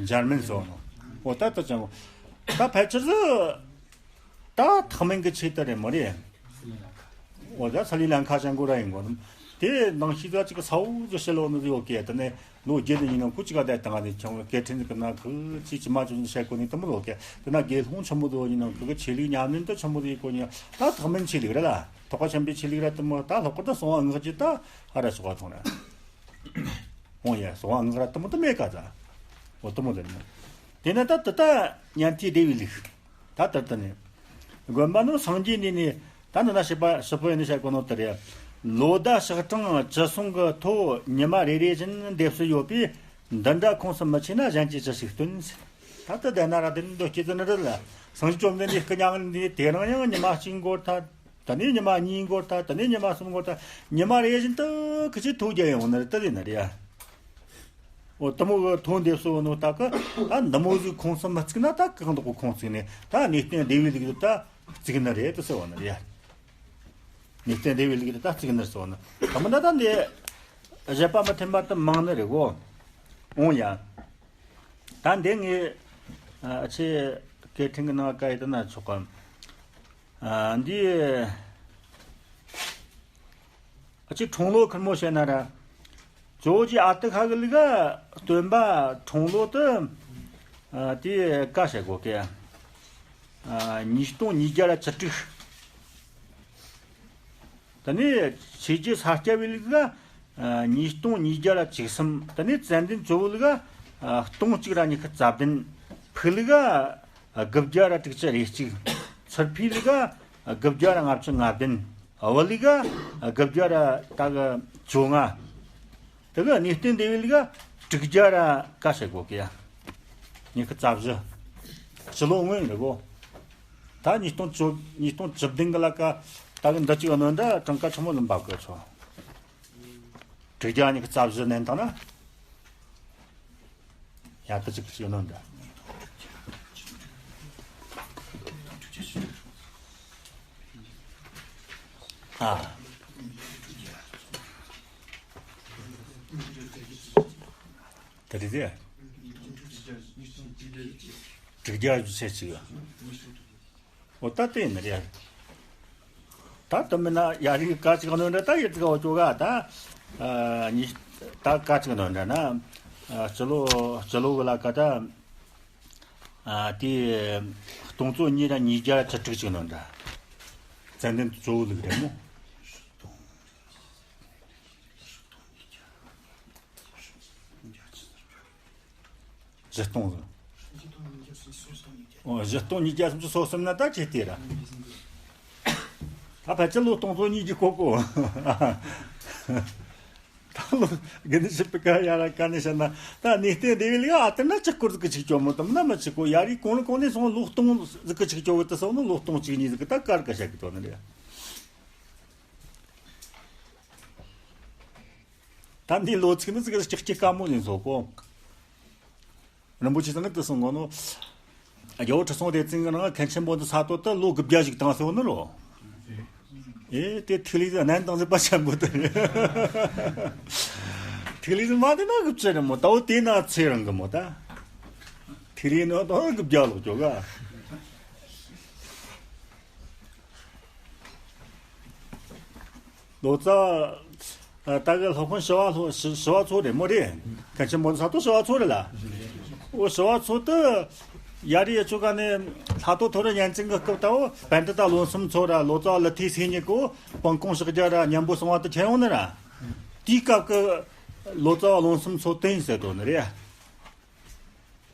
འཇར་མན་སོ་ནོ། འོ་ད་ཏི་ཅན་གོ་ད་ཕལ་ཆེར་ཟི། ད་ཐེག་དམན་གི་ཆེ་ཏི་རེ་མོ་རེ། འོ་ད་ས་ལི་ལང་ཁ་ཅན་གོ་ར་ཡིན་གོ་ནམ། དེ་ནང་ཤི་ཙ་ཅིག་ས་འུ་ཙི་ཤི་ལོ་ནི་ཡོ་ཀེ་ཏི་ནེ་ལོ་རྒྱུ་ནི་ཡིན་ནོ་ཀུ་ཅི་ག་ད་ཏང་ནི་ཆང་སྐད་ཕྲེང་གི་ན་ཁུ་ཅི་ཅི་མ་ཅུ་ནི་ཤེ་གོ་ནི་ཏི་མོ་ལོ་ཀེ་ཏི་ན་དགེ་སློང་ཆེན་མོ་དོ་ཡིན་ནོ་ཁུ་གི་ཆེ་ལིག་ཉམས་ལེན་ཏི་ཆེན་མོ་དོ་ཡི་གོ་ནི་ད་ཐེག་དམན་ཆེ་ལིག་རེ་ལ་ཐོག་ཁ་ཆེན་པོའི་ཆེ་ལིག་ར་ཏི་མོ་ད་ལྷག་པར་དུ་གསང་བ་སྔགས་ཀྱི་ད་ཧ་ར་སོགས་པ་ཐོང་ར་འོང་ཡ་གསང་བ་སྔགས་ར་ཏི་མོ་ཏི་མེ་ཀ་ཙ་འོ་ཏི་མོ་དི་ནི་དེ་ན་ད་ཏི་ད་ཉན་ཐོས་སྡེ་བའི་ལུགས། ད་ལྟར་དུ་ནི། དགོན་པ་ནི་སངས་རྒྱས་འདི་ནི་ད་འདི་ན་བཤད་པ་ཞིབ་པོ་ཡིན་ནི་བཤད་གོ་ནོ་དེ་རེད། ལོ་ཟླ་ཞག་གྲངས་ཅི་སོང་གི་ཐོ་ཉི་མ་རེ་རེ་བཞིན་འདེབས་སུ་ཡོད་པས་འདི་འདྲ་ཁོངས་སུ་མི་ཆུད་ན་གཞན་གྱིས་ཅི་ཞིག་སྟོན། ད་ལྟ་བསྡད་ན་ར་འདི་ནི་འདོད་སྐྱེ་ཙི་ནི་རེད་ལ། སངས་རྒྱས་བཅོམ་ལྡན་འདས་སྐུ་མྱ་ངན་འདི་དེ་རིང་ཡང་ཉི་མ་གཅིག་འགོར་ཐལ། ད་ནི་ཉི་མ་གཉིས་འགོར་ཐལ། ད་ནི་ཉི་མ་གསུམ་འགོར་ཐལ། ཉི་མ་རེ་བཞིན་དུ་ཁི་ཆི་ཐོ་རྒྱ་ཡོང་ནི་རེད་ད་ལས་ནི་རེད་ཡ། འོ་དུ་མོ་གི་ཐོ་འདེབས་སོ་ནོ་ད་གི་ད་འདི་མོ་ཟིག་ཁོངས་སུ་མི་བཙུགས་ན་ད་གང་དག་གི་ཁོངས་བཙུགས་ནས་ད་གནས་བརྟན་སྡེ་བའི་ལུགས་ད་བཙུགས་ནི་རེད་དུ་ཟེར་བ་ནི་རེད། གནས་བརྟན་སྡེ་བའི་ལུགས་ད་བཙུགས་ནི་ཟེར་བ་ནི་ད་མི་ད་ད་འདི་བཞེད་པ་མི་མཐུན་པ་ད་མང་ནི་རེད་གོ་འོང་ཡ། ད་འདི་ངས་ཨ་ཆེ་སྐད་འཕྲིན་གི་ནང་བཀའ་ཡི་ད་ན་ཆོག་གམ། ཨ་འདི། ཨ་ཅེ་ཁྲུང་ལོ་ཁེར་མོ་བཤད་ན་ར། ཇོ་བོ་རྗེ་ཨ་ཏི་ཤ་གི་ལུགས་ཨ་སྟོན་པ་ཁྲུང་ལོ་དུ། ཨ་དེ་བཀའ་བཤད་གོ་ཀེ། ཨ་ཉིས་སྟོང་ཉིས་བརྒྱ་ར་བཅུ་དྲུག་ད་ནི་ཆོས་རྗེ་ས་སྐྱ་པའི་ལུགས་ཨ་ཉིས་སྟོང་ཉིས་བརྒྱ་ར་བཅུ་གསུམ། ད་ནི་ཙན་དན་ཇོ་བོའི་ལུགས་ཨ་སྟོང་གཅིག་ར་ཉི་ཤུ་རྩ་བདུན། ཕུ་ལུགས་ཨ། དགུ་བརྒྱ་ར་དྲུག་ཅུ་རེ་གཅིག་ཚུར་ཕུའི་ལུགས་ཨ། དགུ་བརྒྱ་ར་ལྔ་བཅུ་ང་བདུན། བུ་ལུགས་ཨ། དགུ་བརྒྱ་ར་ད་གི་བཅོ་ལྔ། དེ་གི་གནས་བརྟན་སྡེ་བའི་ལུགས་ཨ། དྲུག་བརྒྱ་ར་བཀའ་བཤད་གོ་ཀི་ཡ། ཉི་ཤུ་རྩ་བཞི། སྤྱི་ལོ་སྔོན་རེད་གོ་ད་ཉིས་སྟོང་བཅུ་ཉིས་སྟོང་བཅུ་བདུན་གི་ལ་ཀ་ད་གི་འདི་གཅིག་གནོན་འདྲ་གྲངས་ཀ་ཆེན་མོ་ལ་འབབ་གི་ཆོག་དྲུག་བརྒྱ་ཉི་ཤུ་རྩ་བཞི་ནན་དང་ན། ཡ་ད་ཅིག་ཅིག་ནོ་འདྲ། ཨ། ད་རེད་དེ། དྲུག་བརྒྱ་བཞི་ཚེག་གཅིག་འོ་ད་དེ་ནི་རེད། ད་དུ་མིན་ན་ཡ་རིགས་ཀ་ཅིག་ནོ་འདྲ་ད་ཡི་ཙི་ག་འོ་ཅོ་ག་ད། ཨ་ནི་ད་ཀ་ཅིག་ནོ་འདྲ་ན། ཨ་སྤྱི་ལོ་སྤྱི་ལོ་གི་ལ་ཀ་ད། ཨ་དེ་སྟོང་ཚོ་གཉིས་ར་ཉིས་བརྒྱ་བཅུ་དྲུག་ཅིག་ནོ་འདྲ། ཙན་དན་གཙོ་བོ་ལུགས་རེད་མོ། བཞི་སྟོང་ཟིག་ཨོ། བཞི་སྟོང་ཉིས་བརྒྱ་སུམ་ཅུ་སོ་གསུམ་ན་ད་ཆེ་དེ་ར། ད་ཕལ་ཆེར་ལོ་སྟོང་ཚོ་གཉིས་ཀྱི་ཁོ་ཁོ། ད་ལོ་དགེ་འདུན་ཞིག་པའི་ཀ་ཡ་ར་ཀ་ནས་བཤད་ན། ད་གནས་བརྟན་སྡེ་བའི་ལ་ཨ་དེ་ན་ཅི་སྐོར་ཟིག་གི་ཆིག་ཅོ་མོ་དམ་ན་མི་ཆིག་གོ་ཡ་རི་གོང་ལ་གོང་ནས་སོང་ལོ་སྟོང་ཟིག་གི་ཆིག་ཅོ་བོ་དེ་སོང་ནོ་ལོ་སྟོང་གཅིག་གཉིས་ཟིག་གི་ད་ཀར་ཀ་བཤད་གི་དོ་ནི་རེད། ད་འདི་ལོ་ཚིགས་ནི་ཟིག་གི་ལྕགས་ཀྱི་དཀའ་མོ་ཡིན་སོ་གོ། རིན་པོ་ཆེ་ཚང་གིས་དེ་གསུང་གོ་ནོ། རྒྱལ་པོ་ཁྲི་སྲོང་ལྡེ་བཙན་གྱི་ནང་མཁན་ཆེན་པོ་འདི་ས་སྟོད་དུ་ལོ་དགུ་བརྒྱ་ཞིག་བཏང་སོང་ནི་རོ། ཨེ་དེ་ཐིག་ལེ་གནན་དང་ཟིག་པ་ཆེན་པོ་དེ་རེད། ཐིག་ལེ་མ་དེ་ན་དགུ་བཅུ་རེད་མོ། ད་འོ་དེ་ན་ཚེ་རིང་གི་མོ་ད། ཐིག་ལེ་ནི་ད་དགུ་བརྒྱ་ལོག་ཅོ་ག་ལོ་ཙཱ། ད་གི་སློབ་དཔོན་ཞི་བ་ལྷོ་ཞི་ཞི་བ་འཚོ་རེད་མོ་རེད། མཁན་ཆེན་པོ་ས་སྟོད་ཞི་བ་འཚོ་རེད་ལ། འོ་ཞི་བ་འཚོ་དུ་ཡ་རི་ཡ་ཆོ་ག་ནས་ལྷ་ཐོ་ཐོ་རི་ཉན་ཅིང་གི་སྐབས་ད་འོ་པཎྜི་ཏ་བློ་གསུམ་འཚོ་ར་ལོ་ཙཱ་ལི་ཐི་སེ་ཉི་གོ་སྤང་གོང་ཕྱག་རྒྱ་ར་ཉན་པོ་གསང་བ་དུ་ཁྱེར་ཡོང་ནི་ར། དེའི་སྐབས་ཀྱི་ལོ་ཙཱ་བློ་གསུམ་འཚོ་དེ་ཡིན་ཟེར་དོ་ནི་རེད།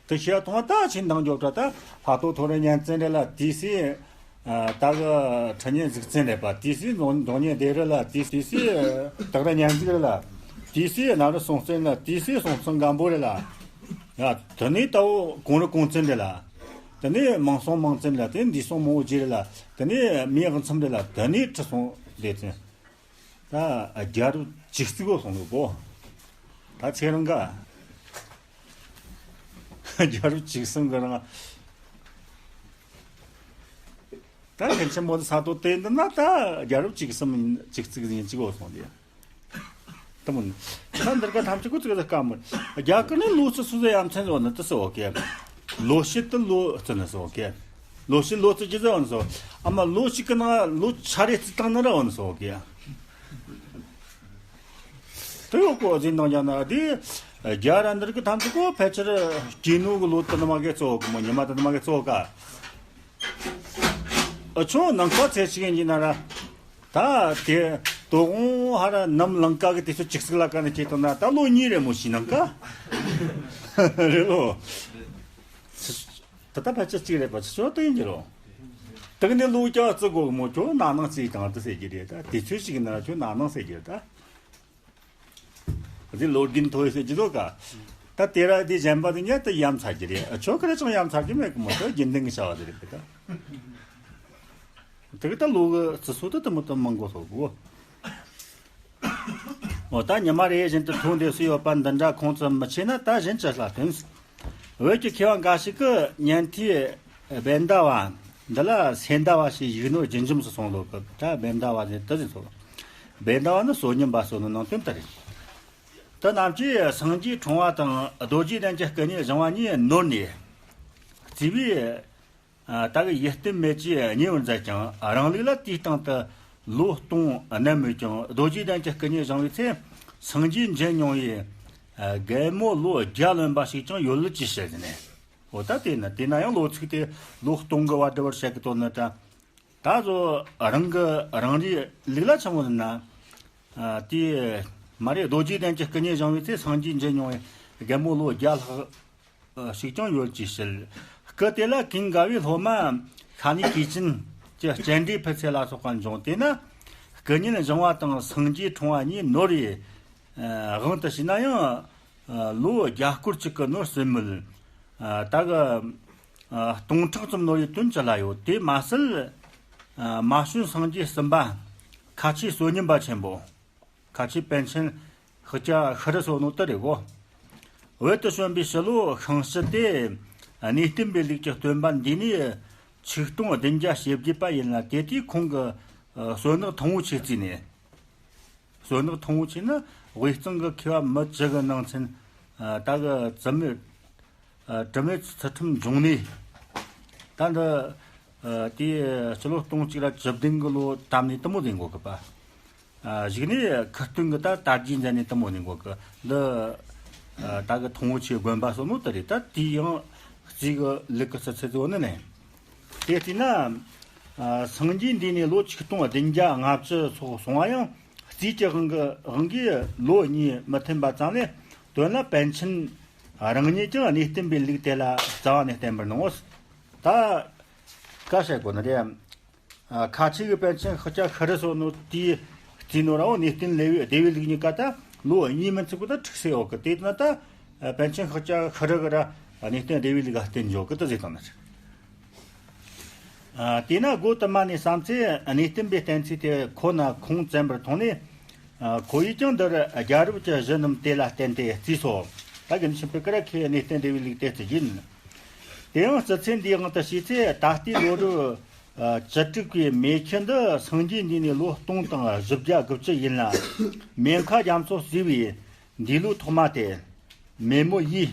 དེ་ཤེས་ཐོང་ད་ཆེན་དང་འཇོག་དྲ་ད་ལྷ་ཐོ་ཐོ་རེ་ཉན་བཙན་རེ་ལ་དེ་སི། ད་གི་ཁྲི་ཉན་གཟིགས་བཙན་རེ་པ་དེ་སི་རྫོང་རྫོང་ཉན་སྡེ་རེ་ལ་དེ་དེ་སི་སྟག་ར་ཉན་གཟིགས་རེ་ལ་དེ་སི་ན་རུ་སྲོང་བཙན་ལ་དེ་སི་སྲོང་བཙན་སྒམ་པོ་རེ་ལ། ཡ་དེ་ནས་ད་འོ་གོང་རུ་གོང་བཙན་རེ་ལ། དེ་ནས་མང་སྲོང་མང་བཙན་རེ་ལ་དེ་འདི་སྲོང་མང་བོ་རྗེ་རེ་ལ་དེ་ནས་མི་ཡག་མཚམས་རེ་ལ་དེ་ནས་ཁྲི་སྲོང་ལྡེ་བཙན། ད་རྒྱལ་རབས་བཅུ་གཅིག་གོ་སོང་གི་གོ། ད་ཚེ་རིང་ག་རྒྱལ་རབས་བཅུ་གསུམ་གི་རིང་། ད་མཁན་ཆེན་པོ་ས་སྟོད་དེ་འདི་ན་ད་རྒྱལ་རབས་བཅུ་གསུམ་ཡིན་བཅུ་གཅིག་ཡིན་གཅིག་གོ་སོང་དེ། ད་མོ་ད་འདིར་ག་ཐམས་ཅད་ཀོ་ཚིག་ད་དཀའ་མོ། རྒྱ་གར་ནས་ལོ་ཚིགས་སུ་ཡ་མཚན་ཟོ་ནི་དུ་སོ་གེ། ལོ་ཕྱེད་དུ་ལོ་བརྩི་ནི་སོ་གེ། ལོ་ཕྱེད་ལོ་བརྩི་ཅི་ཟེར་བ་ནི་སོ། ཨ་མ་ལོ་གཅིག་གི་ནང་ལོ་ཆ་རེ་བརྩི་བཏང་ནི་ར་བ་ནི་སོ་གེ། དུ་ཡོ་ཀོ་ཟིན་དང་ཡང་ན་དེ་རྒྱ་ར་འདིར་གི་ཐམས་ཅད་ཀོ་ཕལ་ཆེར་སྐྱེས་ནོ་གི་ལོ་དུ་ནི་མ་གེ་གཙོ་གི་མོ་ཉི་མ་དུ་ནི་མ་གེ་གཙོ་ག་ཨ་ཆོ་ནང་ཁ་ཚེ་ཞིག་ཡིན་གྱི་ན་ར། ད་དེ་དོ་དགོང་ཧ་ར་ནམ་ལང་ཀ་གི་དེ་ཚོ་ཅིག་ཟིག་ལ་ཀ་ནས་ཁྱེད་དང་ན་ད་ལོ་གཉིས་རེ་མོ་ཞིག་ནང་ཀ་རེད་ལོ། ད་ད་ཕལ་ཆེར་གཅིག་རེད་པ་ཆོ་དེ་ཡིན་གྱི་རོ། དེ་ནས་ལོ་ཀྱ་བརྩི་དགོ་མོ་ཁྱོད་ན་ནང་བརྩི་དང་དུ་ཟེར་གྱི་རེད། ད་དེ་ཚོའི་ཞིག་ན་ཁྱོད་ན་ནང་ཟེར་གྱི་རེད་ད། འདི་ལོ་རྒྱུན་ཐོས་ཟེར་གྱི་འདུག་ག་ད་དེ་ར་དེ་གཞན་པ་དེ་ཉིད་དུ་ཡ་མཚར་གྱི་རེད། ཆོ་ག་རེ་ཅང་ཡ་མཚར་གྱི་མེད་གི་མོ་ད་རྒྱུན་ལྡན་གྱི་བྱ་བ་དེ་རེད་པ་ད། དེ་གི་ད་ལོ་གི་བརྩི་སྲོལ་དུ་དུ་མོ་དུ་མང་གོ་སོ་གོ། འོ་ད་ཉི་མ་རེ་བཞིན་དུ་ཐོན་འདེབས་སུ་ཡོད་པ་འདི་འདྲ་ཁོང་ཙམ་མི་ཆེ་ན་ད་གཞན་ཅི་ལ་ཐོན། བོད་ཀྱི་མཁས་པ་འགའ་ཞིག་གིས་ཉན་ཐོས་བཻ་ཌཱ་བ་འདི་ལ་སེ་ཎྡ་བ་ཞེས་ཡིག་ནོར་བརྒྱུད་འབྱམས་སུ་སོང་ལོ་གི་ད་བཻ་ཌཱ་བ་ཟེར་དུ་ཟིན་སོ། བཻ་ཌཱ་བ་ནི་བསོད་སྙོམས་པ་གསོ་ནི་ནང་དོན་ལྟར། དེ་རྣམས་ཀྱིས་སངས་རྒྱས་འཁྲུངས་པ་དང་རྡོ་རྗེ་གདན་གྱི་སྐུ་བརྙན་བཞེངས་པ་གཉིས་ནོར་ནས་བརྩིས་པས། ད་གི་ཡིད་རྟོན་མེད་ཅེས་ཉེ་བར་མཛད་ཀྱང་རང་ལུགས་ལ་དེའི་སྟེང་དུ་ལོ་སྟོང་བསྣན་མོད་ཀྱང་རྡོ་རྗེ་གདན་གྱི་སྐུ་བརྙན་བཞེངས་པའི་ཚེ་སངས་རྒྱས་མཇལ་མྱོང་བའི་རྒན་མོ་ལོ་བརྒྱ་ལོན་པ་ཞིག་ཀྱང་ཡོད་ལུགས་ཀྱིས་བཤད་ཟིན་ནས། འོ་ད་དེ་ནི་དེ་ན་ཡང་ལོ་ཚིགས་དེ་ལོ་སྟོང་གི་བར་འདྲ་བར་བཤད་ཀྱི་དོན་ནི་ད། ད་གཟོད་རང་གི་རང་རེའི་ལུགས་ལ་ཆ་མོ་ན། དེ་མ་རེད། རྡོ་རྗེ་གདན་གྱི་སྐུ་བརྙན་བཞེངས་པའི་ཚེ་སངས་རྒྱས་མཇལ་མྱོང་བའི་རྒན་མོ་ལོ་བརྒྱ་ལྷག་ཞིག་ཀྱང་ཡོད་ཅེས་བཤད། སྐུ་དེ་ལ་ཀུན་དགའ་བོའི་སློབ་མ་ཤ་ནི་གུས་ཅན་གྱི་སྤྱན་འདྲེན་ཕུལ་ཚད་ལ་སོགས་པ་འབྱུང་། དེས་ན་སྐུ་བརྙན་བཞེངས་པ་དང་སངས་རྒྱས་འཁྲུངས་པ་གཉིས་ནོར་བའི་དབང་དུ་བྱས་ན་ཡང་། ལོ་བརྒྱ་སྐོར་གཅིག་གི་ནོར་ཟིན་མོད། ད་གི་སྟོང་ཕྲག་ཙམ་ནོར་བའི་དོན་ཅི་ལ་ཡོད། དེ་མ་ཟད། མ་བྱོན་སངས་རྒྱས་གསུམ་པ་ཁ་ཆེ་བསོད་སྙོམས་པ་ཆེན་པོ། ཁ་ཆེ་པཎ་ཆེན་ཤཱཀྱ་ཤྲཱི་བསོད་ནོར་དེ་རེད་གོ། བོད་དུ་བྱོན་པའི་ཕྱི་ལོ་ཤིང་བྱི་སྟེ་གནས་བརྟན་པའི་ལུགས་ཀྱི་སྟོན་པ་འདས་ནས་ཆིག་སྟོང་བདུན་བརྒྱ་ཞེ་བརྒྱད་པ་ཡིན་ལ། དེ་དུས་ཁོང་གི་བསོད་ནག་ཐང་བོ་ཆེ་བརྩིས་ནས། བསོད་ནག་ཐང་བོ་ཆེ་ནི་དབུས་གཙང་གི་མཁས་པ་མི་བཅུ་གི་ནང་ཚན། ད་གི་དྲི་མེད་དྲི་མེད་ཚུལ་ཁྲིམས་འབྱུང་གནས། ད་འདི་དེའི་སྤྱི་ལོ་སྟོང་གཅིག་ར་བཅུ་བདུན་གི་ལོ་དམ་ནས་དུ་མོ་ཟིན་གོ་གི་པ། གཞུག་ནས་ཁུ་སྟོན་གི་ད་དར་རྒྱས་མཛད་ནས་དུ་མོ་ནས་གོ་གི་འདི། ད་གི་ཐང་བོ་ཆེ་དགོན་པ་སོགས་ནོ་དེ་རེད། ད་དེའི་ཡང་རྩིས་གི་ལུགས་གི་ཚུལ་ཚད་ཟོ་ནི་ནས། དེ་བལྟས་ན། སངས་རྒྱས་འདས་ནས་ལོ་ཆིག་སྟོང་བདུན་བརྒྱ་ལྔ་བཅུ་སོགས་སོང་བ་ཡང་རྩིས་ཀྱི་དབང་གི་དབང་གིས་ལོ་གཉིས་མི་མཐུན་པ་ཙམ་ལས། དོན་ལ་པཎ་ཆེན་ རང་ཉིད་ཀྱང་གནས་བརྟན་པའི་ལུགས་དེ་ལ་རྩ་བ་ནས་བརྟེན་པར་གནང་ངོ་། ད་བཀའ་བཤད་དགོས་ནི་རེད། ཁ་ཆེ་གི་པཎ་ཆེན་ཤཱཀྱ་ཤྲཱི་སོགས་ནོ་དེའི་རྩིས་ནོ་ར་འོ་གནས་བརྟན་ལེའུ་སྡེ་བའི་ལུགས་གཉིས་ཀ་ད་ལོ་གཉིས་མིན་ཚིག་གོ་ད་ཁྲིག་སེ་ཡོད་གི། དེ་ན་ད་པཎ་ཆེན་ཤཱཀྱ་ཤྲཱི་གི་ར་གནས་བརྟན་སྡེ་བའི་ལུགས་ག་བརྟེན་འཇོག་གི་ད་ཟེར་དང་ནི། ཨ། དེས་ན་སྒོ་དུ་མ་ནས་བསམ་ཚེ་གནས་བརྟན་པའི་གཏན་ཚིགས་དེ་ཁོ་ན་ཁུངས་བཙན་པར་མཐོང་ནས། ཨ། ཁོ་ཡིས་ཀྱང་འདིར་རྒྱལ་རབས་ཀྱི་གཞི་རྣམས་དེ་ལ་བརྟེན་ཏེ་བརྩིས་སོ། ད་གིན་ཆེན་པོའི་ཀ་ར་ཁོས་གནས་བརྟན་སྡེ་བའི་ལུགས་དེ་བརྩི་ཡིན། དེ་ཡང་རྩི་ཚན་འདིའི་དབང་དུ་བྱས་ཚེ་ད་ལྟའི་ལོ་རབས་བཅུ་དྲུག་པའི་མེ་ཁྱི་འདི་སངས་རྒྱས་འདས་ནས་ལོ་སྟོང་དང་བཞི་བརྒྱ་དགུ་བཅུ་ཡིན་ལ། མེ་མཁའ་རྒྱ་མཚོ་བསྲེ་བའི་འདས་ལོ་ཐོག་མ་དེ་མེ་མོ་ཡིས།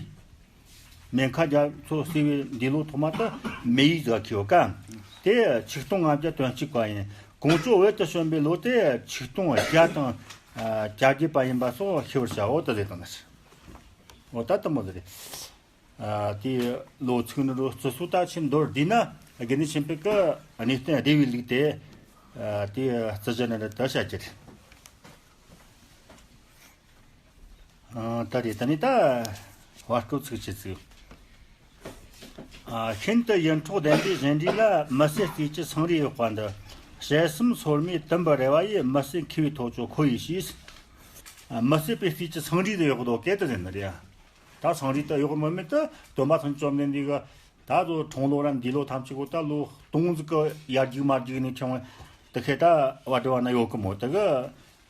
མེ་མཁའ་རྒྱ་མཚོ་བསྲེ་བའི་འདས་ལོ་ཐོག་མ་དེ་མེ་ཡིས་ཟེར་གི་ཡོད་ཀ། དེ་ཆིག་སྟོང་ལྔ་བརྒྱ་དོན་གཅིག་པ་ཡིན། ཀོང་ཇོ་བོད་དུ་བྱོན་པའི་ལོ་དེ་ཆིག་སྟོང་བརྒྱ་དང་བརྒྱད་པ་ཡིན་པ་སོགས་ཤེས་པར་བྱའོ་ད་ཟེར་དང་ནི། འོ་ད་དུ་མོ་ཟེར་རེད། ཨ། དེ་ལོ་ཚིགས་ནི་རོ་རྩི་སུ་ད་ཆེན་མདོར་བསྡུས་ན་དགེ་འདུན་ཆོས་འཕེལ་གི་གནས་བརྟན་སྡེ་བའི་ལུགས་དེ། ཨ། དེ་རྩི་གཞི་ནི་རེད་ད་བཤད་ཀྱི་རེད། ཨ། ད་རེད་ད་ནི་ད་བར་སྐབས་ཚིགས་བཅད་ཚིག་ཨ། ཤིན་ཏུ་ཡིད་འཕྲོག་ལྡན་པའི་གཞན་འདྲིས་ལ། མི་བསད་རྩིས་ཀྱི་སང་རིས་ཡོད་པ་འདི། དཔྱད་གསུམ་སོར་མོས་དུམ་བུ་རེ་བ་ཡིས། མི་བསད་མཁས་པའི་ཐོ་ཅོ་ཁོ་ཡིས་ཤེས། ཨ། མི་བསད་པའི་རྩིས་ཀྱི་སང་རིས་དུ་ཡོད་དོ་སྐད་དུ་ཟེར་ནི་རེད། ད་སང་རིས་དུ་ཡོད་མི་མེད་དུ་སྟོན་པ་ཐམས་ཅད་བཅོམ་ལྡན་འདས་གི་ད་དུ་འཁྲུངས་ལོ་ར་འདས་ལོ་ཐམས་ཅད་གོ་ད་ལོ་སྟོང་ཟིག་གི་ཡར་རྒྱུག་མར་རྒྱུག་ནས་ཁྱོད་དུ་ཁེ་ད་བ་འགྲོ་བ་ན་ཡོད་གི་མོ་དུ་གི།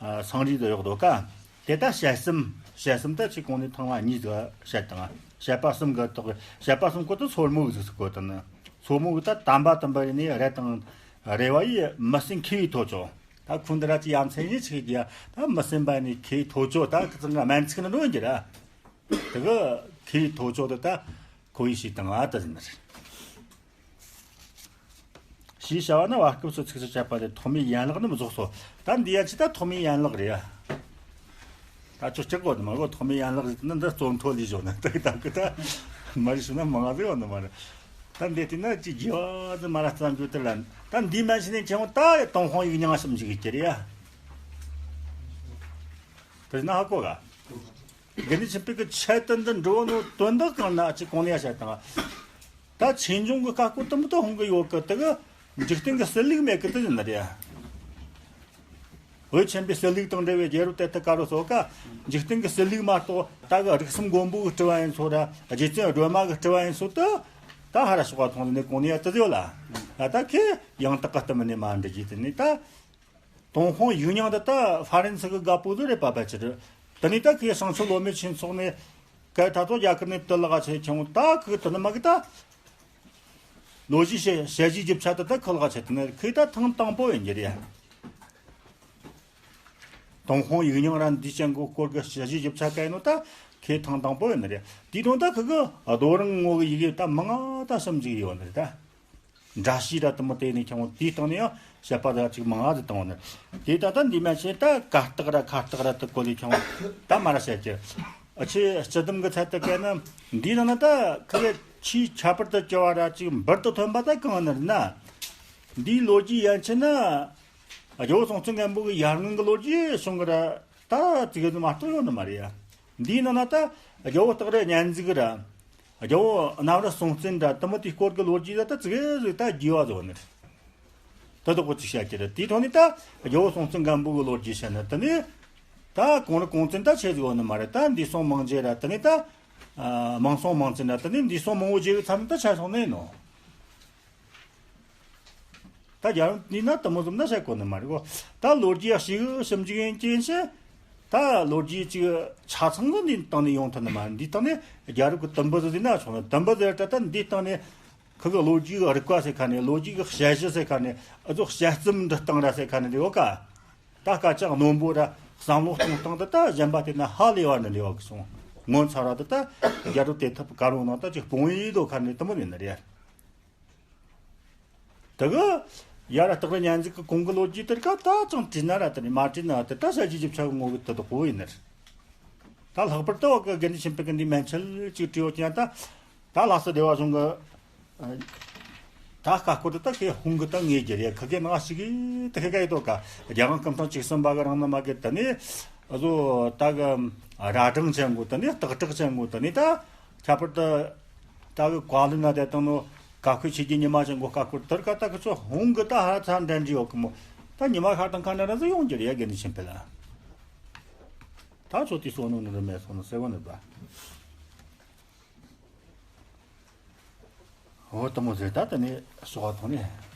ཨ། སང་རིས་དུ་ཡོད་དོ་ཀ། དེ་ད་དཔྱད་གསུམ། དཔྱད་གསུམ་ད་ཆི་གོང་ནས་ཐང་བ་གཉིས་ཟིག་བཤད་དང་། དཔྱད་པ་གསུམ་གི་ཐོག་དཔྱད་པ་གསུམ་གོ་ད་སོར་མོ་གི་ཟིག་གོ་དང་ནི། སོར་མོ་གི་ད་དམ་པ་དམ་པ་ཡིན་ནི་རེ་དང་རེ་བ་ཡིས། མི་བསད་མཁས་པའི་ཐོ་ཅོ། ད་ཁོང་འདི་ར་ཅི་ཡ་མཚན་ཉིད་ཆི་གི་ད་མི་བསད་པ་ནི་མཁས་པའི་ཐོ་ཅོ་ད་ཁི་ཚང་གི་སྨན་ཚིག་ནི་འགྲོ་ཡིན་གྱི་ར། དེ་གི་མཁས་པའི་ཐོ་ཅོ་དེ་ད་ཁོ་ཡིས་ཤེས་དང་ཨ་ད་ཟེར་ནི་རེད། ཞེས་བྱ་བ་ནི་བར་སྐབས་སུ་ཚིགས་སུ་བཅད་པ་སྟེ་ཐོག་མའི་ཡན་ལག་རྣམས་རྫོགས་སོ། ད་འདི་ཡན་ཆད་ད་ཐོག་མའི་ཡན་ལག་རེད་ཡ། ད་ཅོ་སྐྱག་གོ་ནི་མ་གོ་ཐོག་མའི་ཡན་ལག་རེད་ན་འདི་རྩོམ་ཐོ་ལས་བཞོ་ན་ད་གི་ད་གི་ད་མ་རེད་ཞུ་ན་མ་ང་ཟེར་བ་ནི་མ་རེད། ད་འདི་དེ་ན་ཅི་རྒྱས་པ་ཟིག་མ་ར་རྩ་འཇུ་དེ་ལ་ད་འདི་མ་ཤི་ནས་ཁྱེད་ད་ཏུན་ཧོང་ཡིག་རྙིང་ཞིབ་འཇུག་གི་རེད་ཡ། དེ་ན་ཧ་གོ་ག་དགེ་འདུན་ཆོས་འཕེལ་གྱི་ཆེད་དུ་འདི་འགྲོ་ནོ་དོན་དག་གང་ན་ཅི་གོང་ནས་ཡ་བཤད་དང་། ད་ཆོས་འབྱུང་གི་བཀའ་བཀོད་དུ་མི་དུ་ཧོང་གི་ཡོད་གི་དེ་གི་འཇིག་རྟེན་གི་སྲིད་ལུགས་མེད་གི་དེ་ཡིན་ན་རེད། བོད་ཆེན་པོའི་སྲིད་ལུགས་དང་འབྲེལ་བའི་རྒྱལ་རབས་དེ་དག་ག་རུ་སོགས་ཀ་འཇིག་རྟེན་གི་སྲིད་ལུགས་མ་གཏོགས་ད་གི་རིགས་གསུམ་མགོན་པོ་གི་སྤྲུལ་བ་ཡིན་སོགས་ར་རྗེ་བཙུན་སྒྲོལ་མ་གི་སྤྲུལ་བ་ཡིན་སོགས་དུ་ད་ཧ་ར་ཤོག་པ་ཐོང་ནས་གོང་ནས་ཡ་དེ་ཡོད་ལ། ད་ད་ཁེ་ཡང་དག་གི་སྟབས་མི་ནས་མ་འདྲི་རྒྱུ་དེ་ནས་ད། ཏུན་ཧོང་ཡིག་རྙིང་འདི་ད་ཧྥ་རན་སི་གི་རྒད་པོ་ཟིག་རེད་པ་ཕལ་ཆེར། དེ་ནས་ད་ཁོས་བྱང་ཆུབ་བློ་མའི་ཆོས་ཚོགས་ནས་སྐད་ད་ཚོ་རྒྱ་གར་ནས་དུ་ལག་ཆེ་ཁྱོང་ད་ཁོས་དེ་ནི་མ་གི་ད། ལོ་རྒྱུས་ཞལ་ཞལ་བཞེས་རྒྱུ་ཆ་དེ་ད་ཁོ་ལག་ཆེ་དེ་ནི་ཁོས་ད་ཐེངས་དང་པོ་ཡིན་རྒྱུ་རེད། ཏུན་ཧོང་ཡིག་རྙིང་ར་འདི་ཅན་གོ་སྐོར་གི་ཞལ་བཞེས་རྒྱུ་ཆ་ག་ཡིན་ནོ་ད་ཁོས་ཐེངས་དང་པོ་ཡིན་ནི་རེད། དེའི་དོན་ད་ཁོ་གི་རྡོ་རིང་ངོ་གི་ཡི་གེ་ད་མང་ང་ད་ཞིབ་འཇུག་ཡོད་ནི་རེད་ད། འདྲ་བཤུས་ར་དུ་མོ་དེ་ནས་ཁྱོང་དེའི་སྟེང་ནས་ཡང་བཤད་པ་ད་ཅིག་མང་ང་ཟིག་བཏང་བ་ནི། དེ་ད་ལྟ་འདི་མ་བྱས་ད་གར་སྟེགས་ར་ཁ་སྟེགས་ར་དུ་གོ་ལས་ཁྱོང་ད་མ་ར་བཤད་ཀྱི། ཨ་ཆེ་སྤྱི་བསྡོམས་གི་ཚད་དུ་བཀལ་ན་འདིའི་ནང་ན་ད་ཁི་ཆེས་ཁྱད་པར་དུ་གྱུར་བ་ར་ཅིག་འབུར་དུ་ཐོན་པ་ད་གང་ནི་རེད་ན། འདིའི་ལོ་རྒྱུས་ཡན་ཆད་ན་རྒྱལ་པོ་སྲོང་བཙན་སྒམ་པོ་གི་ཡར་སྔོན་གི་ལོ་རྒྱུས་བྱུང་གི་ར་ད་ཙི་གེ་ཙི་མ་གཏོགས་ཡོད་ནི་མ་རེད་ཡ། འདིའི་ནང་ན་ད་རྒྱལ་པོ་སྟག་རི་གཉན་གཟིགས་ར། རྒྱལ་པོ་གནམ་རི་སྲོང་བཙན་འདྲ་དུ་མོ་དེའི་སྐོར་གྱི་ལོ་རྒྱུས་ལ་ད་ཙི་གེ་ཟིག་ད་རྒྱས་པ་ཟིག་ནི་རེད། ད་དོག་པོ་ཅིག་བཤད་ཀྱི་རེད། དེའི་ཐོག་ནས་ད་རྒྱལ་པོ་སྲོང་བཙན་སྒམ་པོ་གི་ལོ་རྒྱུས་བཤད་ན་དེ་ནས་ད་གོང་རི་གོང་བཙན་ད་ཆེ་ཟིག་ཡོད་ནི་མ་རེད། ད་འདས་སོང་མང་རྗེ་ར་དེ་ནས་ད་མང་སོང་མང་བཙན་ར་དེ་ནས་འདས་སོང་མང་བོ་རྗེ་གི་མཚམས་ནས་ད་ཆ་སོང་ནི་ཡིན་ནོ། ད་རྒྱལ་རབས་འདི་ན་དུ་མོ་ཙམ་ན་བཤད་དགོས་ནི་མ་རེད་གོ། ད་ལོ་རྒྱུས་ཡག་ཞིག་ཞིབ་འཇུག་ཡིན་གྱི་ཡིན་ཕྱིན། ད་ལོ་རྒྱུས་ཅིག་ཆ་ཚང་གི་འདི་སྟེང་ནས་ཡོང་ཐུབ་ནི་མ་རེད། འདི་སྟེང་ནས་རྒྱལ་རབས་ཀྱི་དུམ་བུ་ཟིག་ཟིན་ན་ཆོག་ནི། དུམ་བུ་ཟིག་ད་ད་འདི་སྟེང་ནས་ཁི་གི་ལོ་རྒྱུས་ཀྱི་རིག་པ་ཟེར་ཁ་ནས་ལོ་རྒྱུས་ཀྱི་དཔྱད་གཞི་ཟེར་ཁ་ནས་ཨ་ཚོ་དཔྱད་རྩོམ་འབྲི་སྟངས་ར་ཟེར་ཁ་ནས་འདི་ཡོད་ཀ། ད་སྐད་ཆ་རྣོན་པོ་ར་བསམ་བློ་གཏོང་སྟངས་དེ་ད་གཞན་པ་དེ་ན་ཧ་ལས་པ་ནི་ལས་བ་གི་སོང་། ངོ་མཚར་བ་དེ་ད་རྒྱལ་རབས་དེ་ཐབས་དཀར་པོ་ནང་ད་ཅིག་སྤུངས་ཡིག་དོ་ཁ་ནས་དུ་མོ་ནས་ནི་རེད། དེ་གི་ཡ་ར་སྟག་རི་གཉན་གཟིགས་ཀྱི་གོང་གི་ལོ་རྒྱུས་དེར་ཀ་ད་ཅང་བྲིས་ན་ར་དེ་ནས་མ་བྲིས་ན་དེ་ད་ས་གཞི་ཞིབ་ཆ་གི་ངོ་གི་དེ་དག་པོ་ཡིན་ནི་རེད། ད་ལྷག་པར་དུ་བ་གི་དགེ་འདུན་ཆོས་འཕེལ་གི་འདི་མན་ཆད་ཅིག་བྲིས་ཡོད་ཀྱང་ད་ད་ལྷ་ས་སྡེ་བ་གཞུང་གི་ད་ཀ་ཀོ་དེ་ད་ཁེ་ཧུང་གི་ད་ངེས་རྒྱུ་རེད། ཁ་གེ་ནང་ཞིག་གི་དེ་ཁེ་ག་ཡི་དོ་ཀ་རྒྱལ་དབང་སྐུ་ཕྲེང་བཅུ་གསུམ་པ་གི་རིང་ནི་མ་གི་དེ་ནས་བཟོ་ད་གི་རྭ་སྒྲེང་ཅན་གོ་དེ་ནས་སྟག་བྲག་ཅན་གོ་དེ་ནས་ད། ཁྱད་པར་དུ་ལྟ་བུའི་བཀའ་ལུང་ན་དེ་དང་ནོ་བཀའ་བཀོད་བྱེད་ཀྱི་ཉི་མ་ཞིག་མགོ་བཀའ་བཀོད་དར་ཁ་ལྟ་གི་ཚོ་ཧུང་གི་ད་ཧ་ཚ་འདྲ་འདྲི་ཡོད་གི་མོ། ད་ཉི་མ་ཤར་དང་ཁ་ན་ར་ཟི་ཡོང་གི་རེད་ཡ་དགེ་འདུན་ཆེན་པོ་ལ། ད་ཚོ་དེ་སོ་ནོ་ནོ་ར་མེད་སོ་ནོ་སེ་བ་ནི་པ། འོ་དང་མོ་ཟེར་ད་ད་ནི་སོ་བ་ཐོང་ནི།